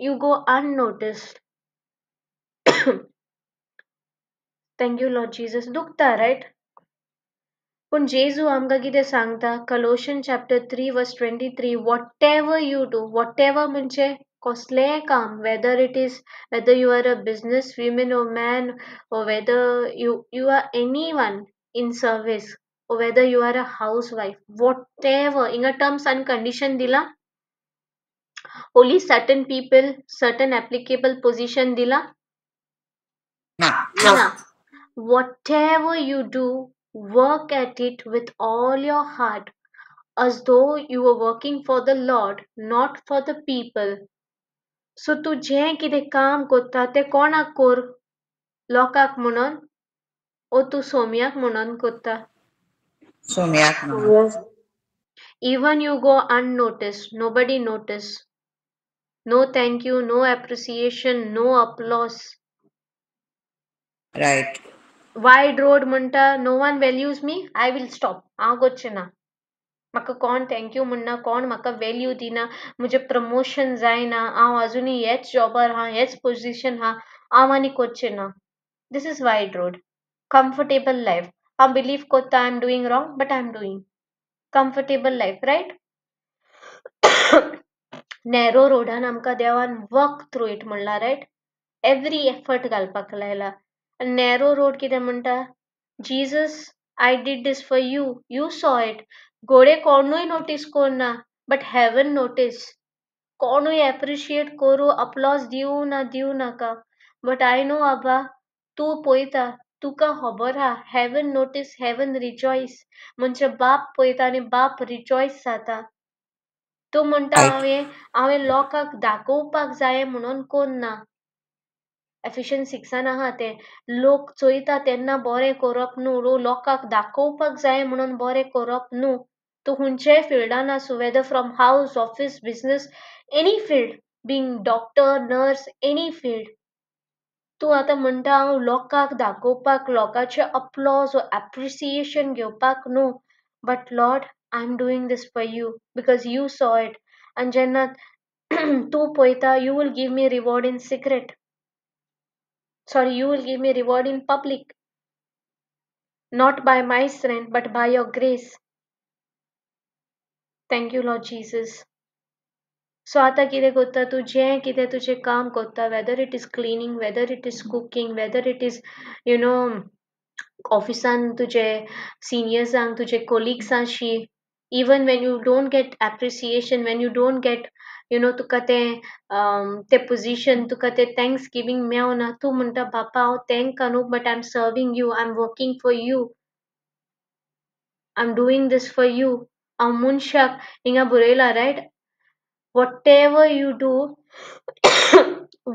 you go unnoticed. Thank you Lord Jesus. दुखता, रायट? पूण जेजू आमकां कितें सांगता, Colossian chapter 3 verse 23, whatever you do, whatever म्हणजे कसलेंय काम, whether it is, whether you are a business woman or man, or whether you are anyone in service, or whether you are a housewife, whatever, हिंगा terms आनी condition दिला, only certain people, certain applicable position दिला ना. ना. Whatever you do, work at it with all your heart, as though you were working for the Lord, not for the people. So तूं जें कितें काम कोत्ता तें कोणाक कोर, लोकांक म्हणून ओ तूं सोम्याक म्हणून कोत्ता? सोम्याक म्हणून. Even you go unnoticed, nobody notice. No thank you, no appreciation, no applause. Right. Wide road म्हणटा, no one values me, I will stop, हांव करचें ना, म्हाका कोण thank you म्हणना, कोण म्हाका वेल्यू दिना, म्हजें प्रमोशन जायना, हांव अजुनूय हेच जॉबार आहा, हेच पोजिशन आहा, हांव आनी करचें ना. This is wide road, comfortable life. हांव बिलीव कोत्ता I am doing wrong, but I am doing comfortable life, right? Narrow रोडान आमकां देवान वर्क थ्रू it म्हणलां, रायट? एवरी एफर्ट घालपाक लायला. नॅरो रोड कितें म्हणटा, Jesus, I did this for you, you saw it. घोडे कोणूय नोटीस करना, बट हेवन नोटीस. कोणूय एप्रिशिएट करूं, अप्लॉज दिवं ना दिवं नाका, बट I know आबा तूं पळयता, तुका खबर आहा. Heaven notice, heaven rejoice. म्हणजे बाप पळयता आनी बाप रिजॉयस जाता. तूं म्हणटा हांवें लोकांक दाखोवपाक जाय म्हणून कोन्ना. एफिशियन 6 आहा तें, लोक चोयता तेन्ना बरें करप न्हू, लोकांक दाखोवपाक जाय म्हणून बरें करप न्हू. तूं खंयच्याय फिल्डान आसूं, whether from house, office, business, any field, being doctor, nurse, any field, तूं आतां म्हणटा हांव लोकांक दाखोवपाक, लोकांचे अप्लॉज वा एप्रिसिएशन घेवपाक न्हू, but Lord, I am doing this for you because you saw it. आनी जेन्ना तूं पळयता, you will give me reward in secret. Sorry, you will give me reward in public. Not by my strength, but by your grace. Thank you, Lord Jesus. So आतां कितें करता तूं, जें कितें तुजें काम करता, whether it is cleaning, whether it is cooking, whether it is, you know, ऑफिसान तुजे सिनियर्सांक, तुजे कोलिग्सांशी, even when you don't get appreciation, when you don't get, you know, तुका तें तें पोजिशन, तुका तें thanks giving मेवना, तूं म्हणटा बापा हांव तेंकां न्हू, but I am serving you, I am working for you, I am doing this for you. हांव मनशाक हिंगा बरयलां, right, whatever you do,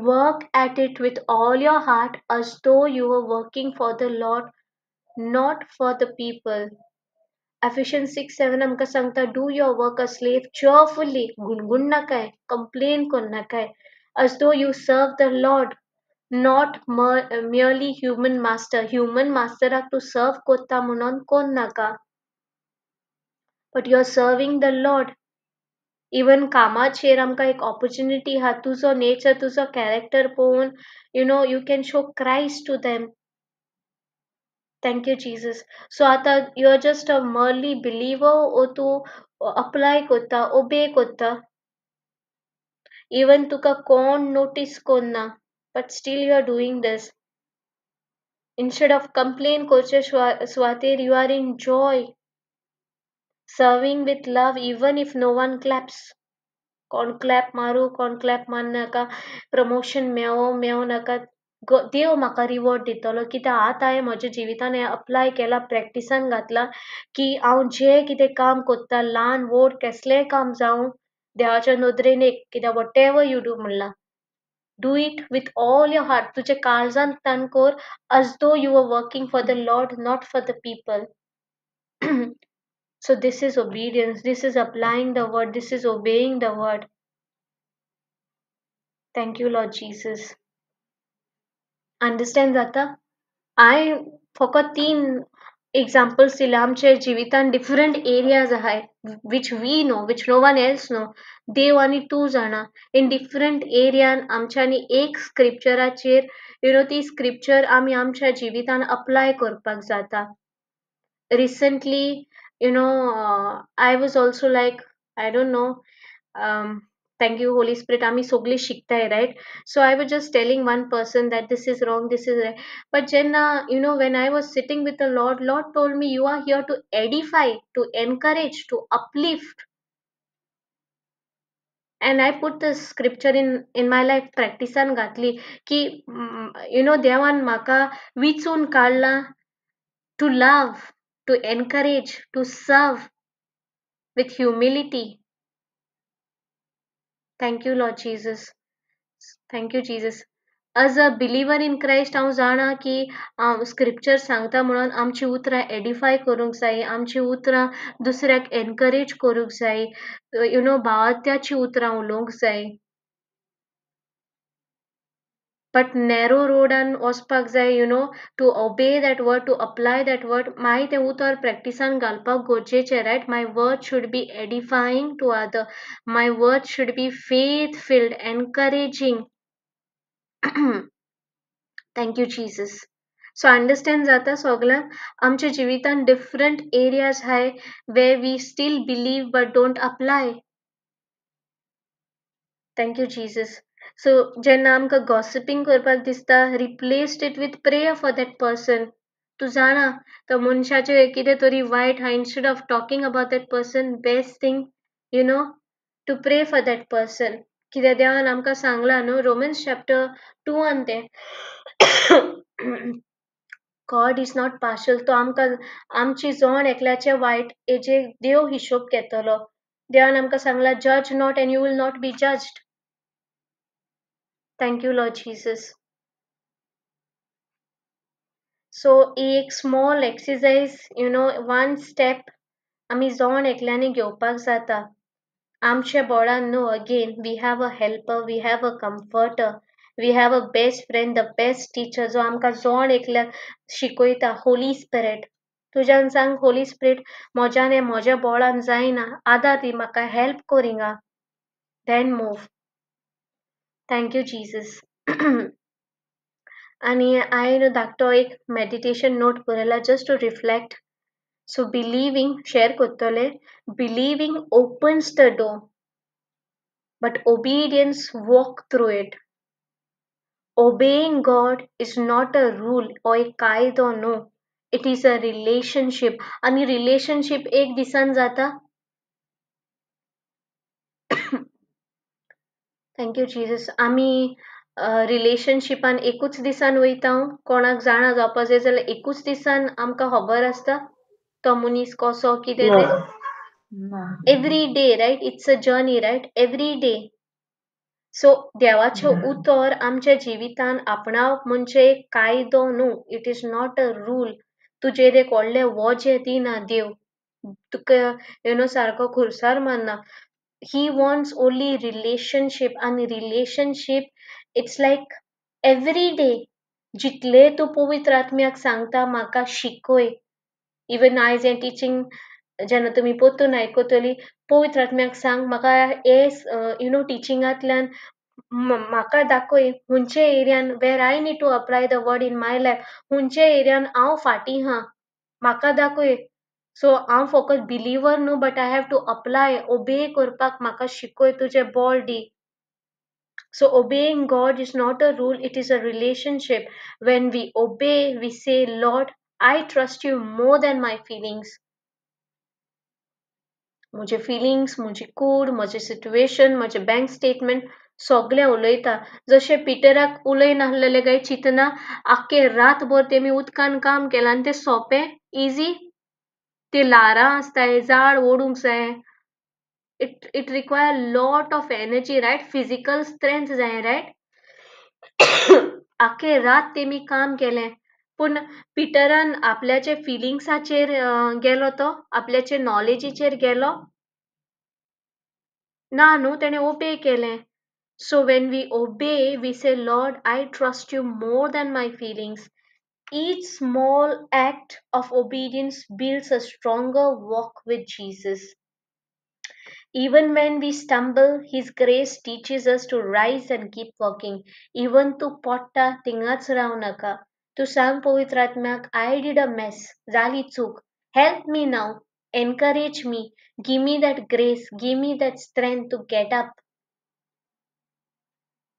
work at it with all your heart as though you were working for the Lord, not for the people. Ephesians 6:7 आमकां सांगता, do your work a slave cheerfully, गुणगुण नाकाय, complain करनाकाय, as though you serve the Lord, not merely human master. Human masteराक तूं सर्व करता म्हणून करनाका, but you are serving the Lord. Even कामाचेर आमकां एक ऑपॉर्च्युनिटी आहा, तुजो नेचर, तुजो कॅरेक्टर पळोवन, you know, you can show Christ to them. Thank you Jesus. So आतां you are just a merely believer ओ तूं अप्लाय करता, ओबे करता. इवन तुका कोण नोटीस करना, but still you are doing this. Instead of complain करचे सुवातेर you are in joy, serving with love even if no one claps. कोण क्लॅप मारू, कोण क्लॅप मारनाका, प्रमोशन मेवो मेवो नाका, देव म्हाका रिवॉर्ड दितलो. कित्याक आतां हांवें म्हज्या जिवितान हें अप्लाय केलां, प्रॅक्टिसान घातलां की हांव जें कितें काम करता, ल्हान व्हड कसलेंय काम जावं, देवाच्या नदरेन एक, कित्याक what ever you do म्हणलां, do it with all your heart. तुज्या काळजांतल्यान कर, as though you are working for the Lord, not for the people. So this is obedience, this is applying the word, this is obeying the word. Thank you, Lord Jesus. Understand जाता? हांवें फकत तीन examples दिल्या. आमच्या जिवितान different areas आहाय which we know, which no one else know. देव आनी तूं जाणा. इन डिफरंट एरियान आमच्यांनी एक स्क्रिप्चराचेर, you know, ती स्क्रिप्चर आमी आमच्या जिवितान अप्लाय करपाक जाता. Recently, you know, I was also like, I don't know, thank you Holy Spirit, आमी सगळीं शिकताय, right? So I was just telling one person that this is wrong, this is right. But जेन्ना, you know, when I was sitting with the Lord, Lord told me, you are here to edify, to encourage, to uplift. And I put this scripture in my life, प्रॅक्टिसान घातली की, you know, देवान म्हाका विचून काडला to love, to encourage, to serve with humility. Thank you, Lord Jesus. Thank you, Jesus. As a believer in Christ, हांव जाणा की scripture सांगता म्हणून आमची उतरां एडिफाय करूंक जाय, आमची उतरां दुसऱ्याक एनकरेज करूंक जाय, you know, भावात्याची उतरां उलोवंक जाय. बट नॅरो रोडान वचपाक जाय, you know, to obey that word, to apply that word. मागीर तें उतर प्रॅक्टिसान घालपाक गरजेचें, right? My word should be edifying to other, my word should be faith filled, encouraging. Thank you Jesus. So understand जाता सगळ्यांक, आमच्या जिवितान डिफरंट एरियाज आहाय where we still believe but don't apply. Thank you Jesus. So जेन्ना आमकां गॉसिपींग करपाक दिसता, replaced it with prayer for that person. तूं जाणा तो मनशाचें कितें तरी वायट आहा, instead of talking about that person, best thing, you know, to pray for that person. कित्याक देवान आमकां सांगलां न्हू, रोमन्स चॅप्टर 2 आन तें, गॉड is not partial. तो आमकां आमची जण एकल्याचें वायट हेजेर देव हिशोब घेतलो. देवान आमकां सांगलां, जज not and you will not be judged. Thank you, Lord Jesus. So एक small exercise, you know, one step आमी जण एकल्यांनी घेवपाक जाता. आमच्या बोडान न्हू, again we have a helper, we have a comforter, we have a best friend, the best teacher, जो आमकां जण एकल्याक शिकयता, होली स्पिरिट. तुज्यान सांग, होली स्पिरिट, म्हज्यान हें म्हज्या बोडान जायना, आदार दी म्हाका, हेल्प कर हिंगा. Then move. Thank you Jesus. आनी हांवें न्हू धाकटो एक मेडिटेशन नोट बरयला just to reflect. So believing share करतले, believing opens the door but obedience walk through it. Obeying God is not a rule or एक कायदो न्हू, it is a relationship. आनी रिलेशनशीप एक दिसान जाता? Thank you Jesus. आमी रिलेशनशिपान एकूच दिसान वयता? कोणाक जाणा जावपा जाय जाल्यार एकूच दिसान आमकां खबर आसता तो मनीस कसो कितें तें? ना. Every day, right? It's a journey, right? Every day. So देवाचें उतर आमच्या जिवितान आपणावप म्हणजे एक कायदो न्हू, it is not a rule. तुजेर एक व्हडलें वजें दिना देव, तुका you know सारको खुर्सार मारना. He wants only relationship. आनी relationship it's like every day. जितले तूं पवित्र आत्म्याक सांगता म्हाका शिकय, इवन आयज हें टिचींग जेन्ना तुमी परतून आयकतली, पवित्र आत्म्याक सांग म्हाका हे you know टिचिंगांतल्यान म्हाका दाखय खंयचे एरियान where I need to apply the word in my life, खंयचे एरियान हांव फाटीं आहा म्हाका दाखय. सो हांव फकत बिलीवर न्हू, but I have to apply, obey करपाक म्हाका शिकय, तुजें बळ दी. So obeying God is not a rule, it is a relationship. When we obey, we say, Lord, I trust you more than my feelings. म्हजे feelings, म्हजी कूड, म्हजें situation, म्हजें bank statement सगळें उलयता. जशें पिटराक उलय नासलेले काय चिंतना, आख्खे रातभर तेमी उदकान काम केलां आनी तें सोंपें इजी? ते ल्हारां आसताय, जाळ ओडूंक जाय. It require lot of energy, right? Physical strength जाय, रायट? आख्खे रात तेमी काम केलें, पूण पिटरान आपल्याचे फिलिंग्साचेर गेलो, तो आपल्याचे नॉलेजीचेर गेलो ना न्हू, तेणें ओबे केलें. So when we obey, we say, Lord, I trust you more than my feelings. Each small act of obedience builds a stronger walk with Jesus. Even when we stumble, His grace teaches us to rise and keep walking. Even तूं पडटा थिंगाच राव नाका. तूं सांग पवित्र आत्म्याक, I did a mess, जाली चूक. Help me now, encourage me, give me that grace, give me that strength to get up.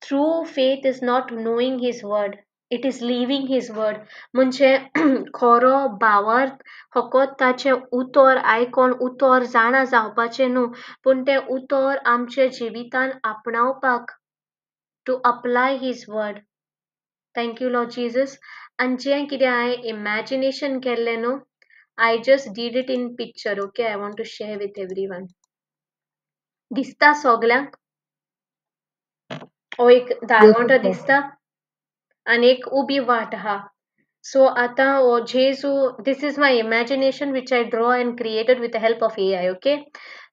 True faith is not knowing His word, it is living His word. म्हणजे खरो भावार्थ फकत ताचें उतर आयकोन उतर जाणा जावपाचें न्हू, पूण तें उतर आमच्या जिवितान आपणावपाक, to apply His word. Thank you Lord Jesus. आनी जें कितें हांवें इमॅजिनेशन केल्लें न्हू, I just did it in picture, okay? I want to share with everyone. दिसता सगल्यांक? हो एक दारवंटो दिसता आनी एक उबी वाट आहा. सो आतां हो जेजू, this is my imagination which I draw and created with the help of AI, okay?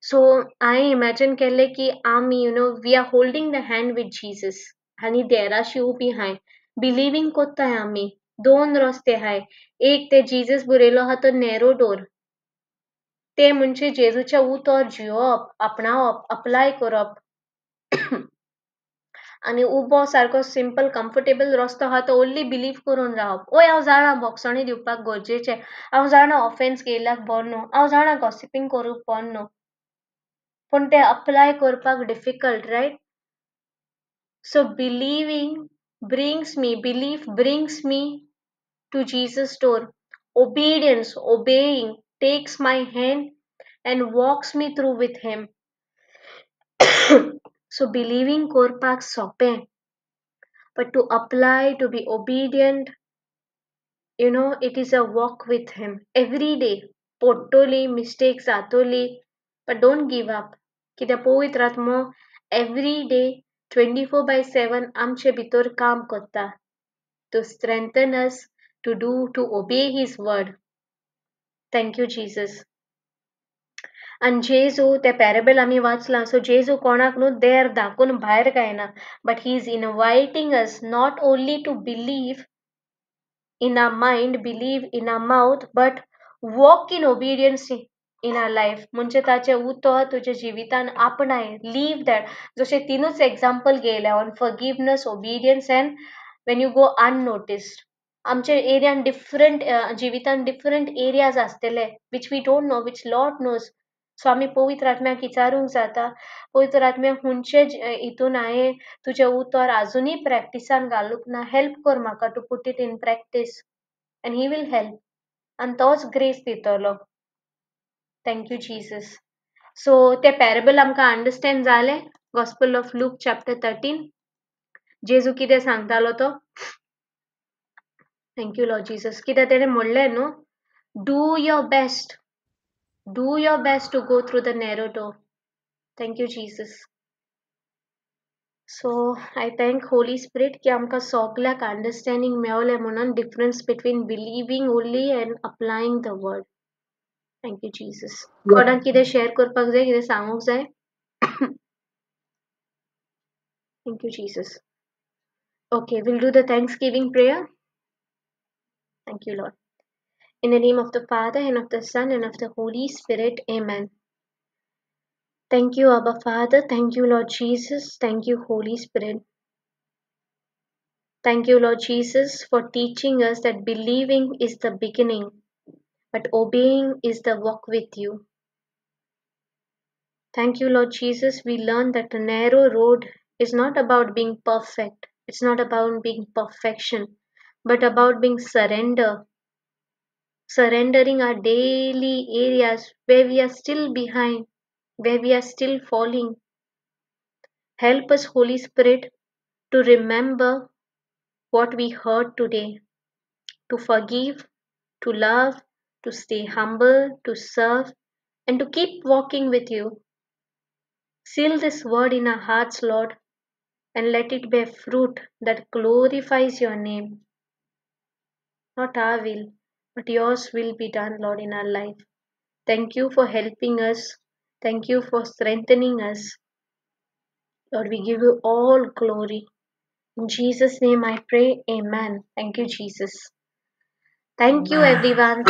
So हांवें इमॅजीन केल्लें की आमी you know we are holding the hand with Jesus आनी देराशी उबी आहाय, बिलिवींग कोत्ताय आमी. दोन रस्ते आहाय. एक ते जीजस बरयलो आहा तो नॅरो डोर, ते म्हणजे जेजूचें उतर जियोवप, आपणावप, अप्लाय करप. आनी उबो सारको सिंपल कम्फर्टेबल रस्तो आहा तो ओन्ली बिलीव करून रावप. ओय हांव जाणा भोगसणी दिवपाक गरजेचें, हांव जाणा ऑफेन्स घेयल्याक बरो न्हू, हांव जाणा गॉसिपींग करूंक बरो न्हू, पूण तें अप्लाय करपाक difficult, right? So believing brings me, belief brings me to Jesus door. Obedience, obeying takes my hand and walks me through with Him. So believing करपाक सोंपें, but to apply, to be obedient, you know, it is a walk with Him every day. पडटली, mistake जातली, but don't give up. कित्याक पवित्र आत्मो every day 24/7 आमचे भितर काम करता to strengthen us to do, to obey His word. Thank you Jesus. आनी जेजू ते पॅरेबल आमी वाचलां. सो जेजू कोणाक न्हू देर धाकून भायर काडना, but he is inviting us not only to believe in our mind, believe in our mouth, but walk in obedience. in our life. म्हणजे ताचें उतर तुज्या जिवितान आपणाय, लीव that. जशें तिनूच एग्जाम्पल घेयले on forgiveness, obedience and when you go unnoticed. आमच्या एरियान डिफरंट जिवितान डिफरंट एरियाज आसतले which we don't know, which Lord knows. So आमी पवित्र आत्म्याक विचारूंक जाता, पवित्र आत्म्या हुंचे हितून हांवें तुजें उतर आजुनूय प्रॅक्टिसान घालूंक ना, हेल्प कर म्हाका to put it in practice, and he will help, आनी तोच ग्रेस दितलो. Thank you Jesus. सो ते पॅरेबल आमकां अंडरस्टँड जालें. Gospel of Luke chapter 13, जेजू कितें सांगतालो तो. Thank you Lord Jesus. कित्याक तेणें म्हणलें न्हू, do your best, do your best to go through the narrow door. Thank you Jesus. So I thank Holy Spirit की आमकां सगल्याक अंडरस्टँडींग मेवलें म्हणून difference between believing only and applying the word. Thank you Jesus. कोणाक कितें share करपाक जाय, कितें सांगूंक जाय? Thank you Jesus. Okay, we'll do the thanksgiving prayer. Thank you Lord. In the name of the Father, and of the Son, and of the Holy Spirit, amen. Thank you, Abba Father. Thank you, Lord Jesus. Thank you, Holy Spirit. Thank you, Lord Jesus, for teaching us that believing is the beginning, but obeying is the walk with you. Thank you, Lord Jesus. We learn that the narrow road is not about being perfect. It's not about being perfection, but about being surrender. Surrendering our daily areas where we are still behind, where we are still falling. Help us, Holy Spirit, to remember what we heard today, to forgive, to love, to stay humble, to serve, and to keep walking with you. Seal this word in our hearts, Lord, and let it bear fruit that glorifies your name. Not our will, but yours will be done, Lord, in our life. Thank you for helping us. Thank you for strengthening us. Lord, we give you all glory. In Jesus' name I pray, amen. Thank you, Jesus. Thank you, everyone.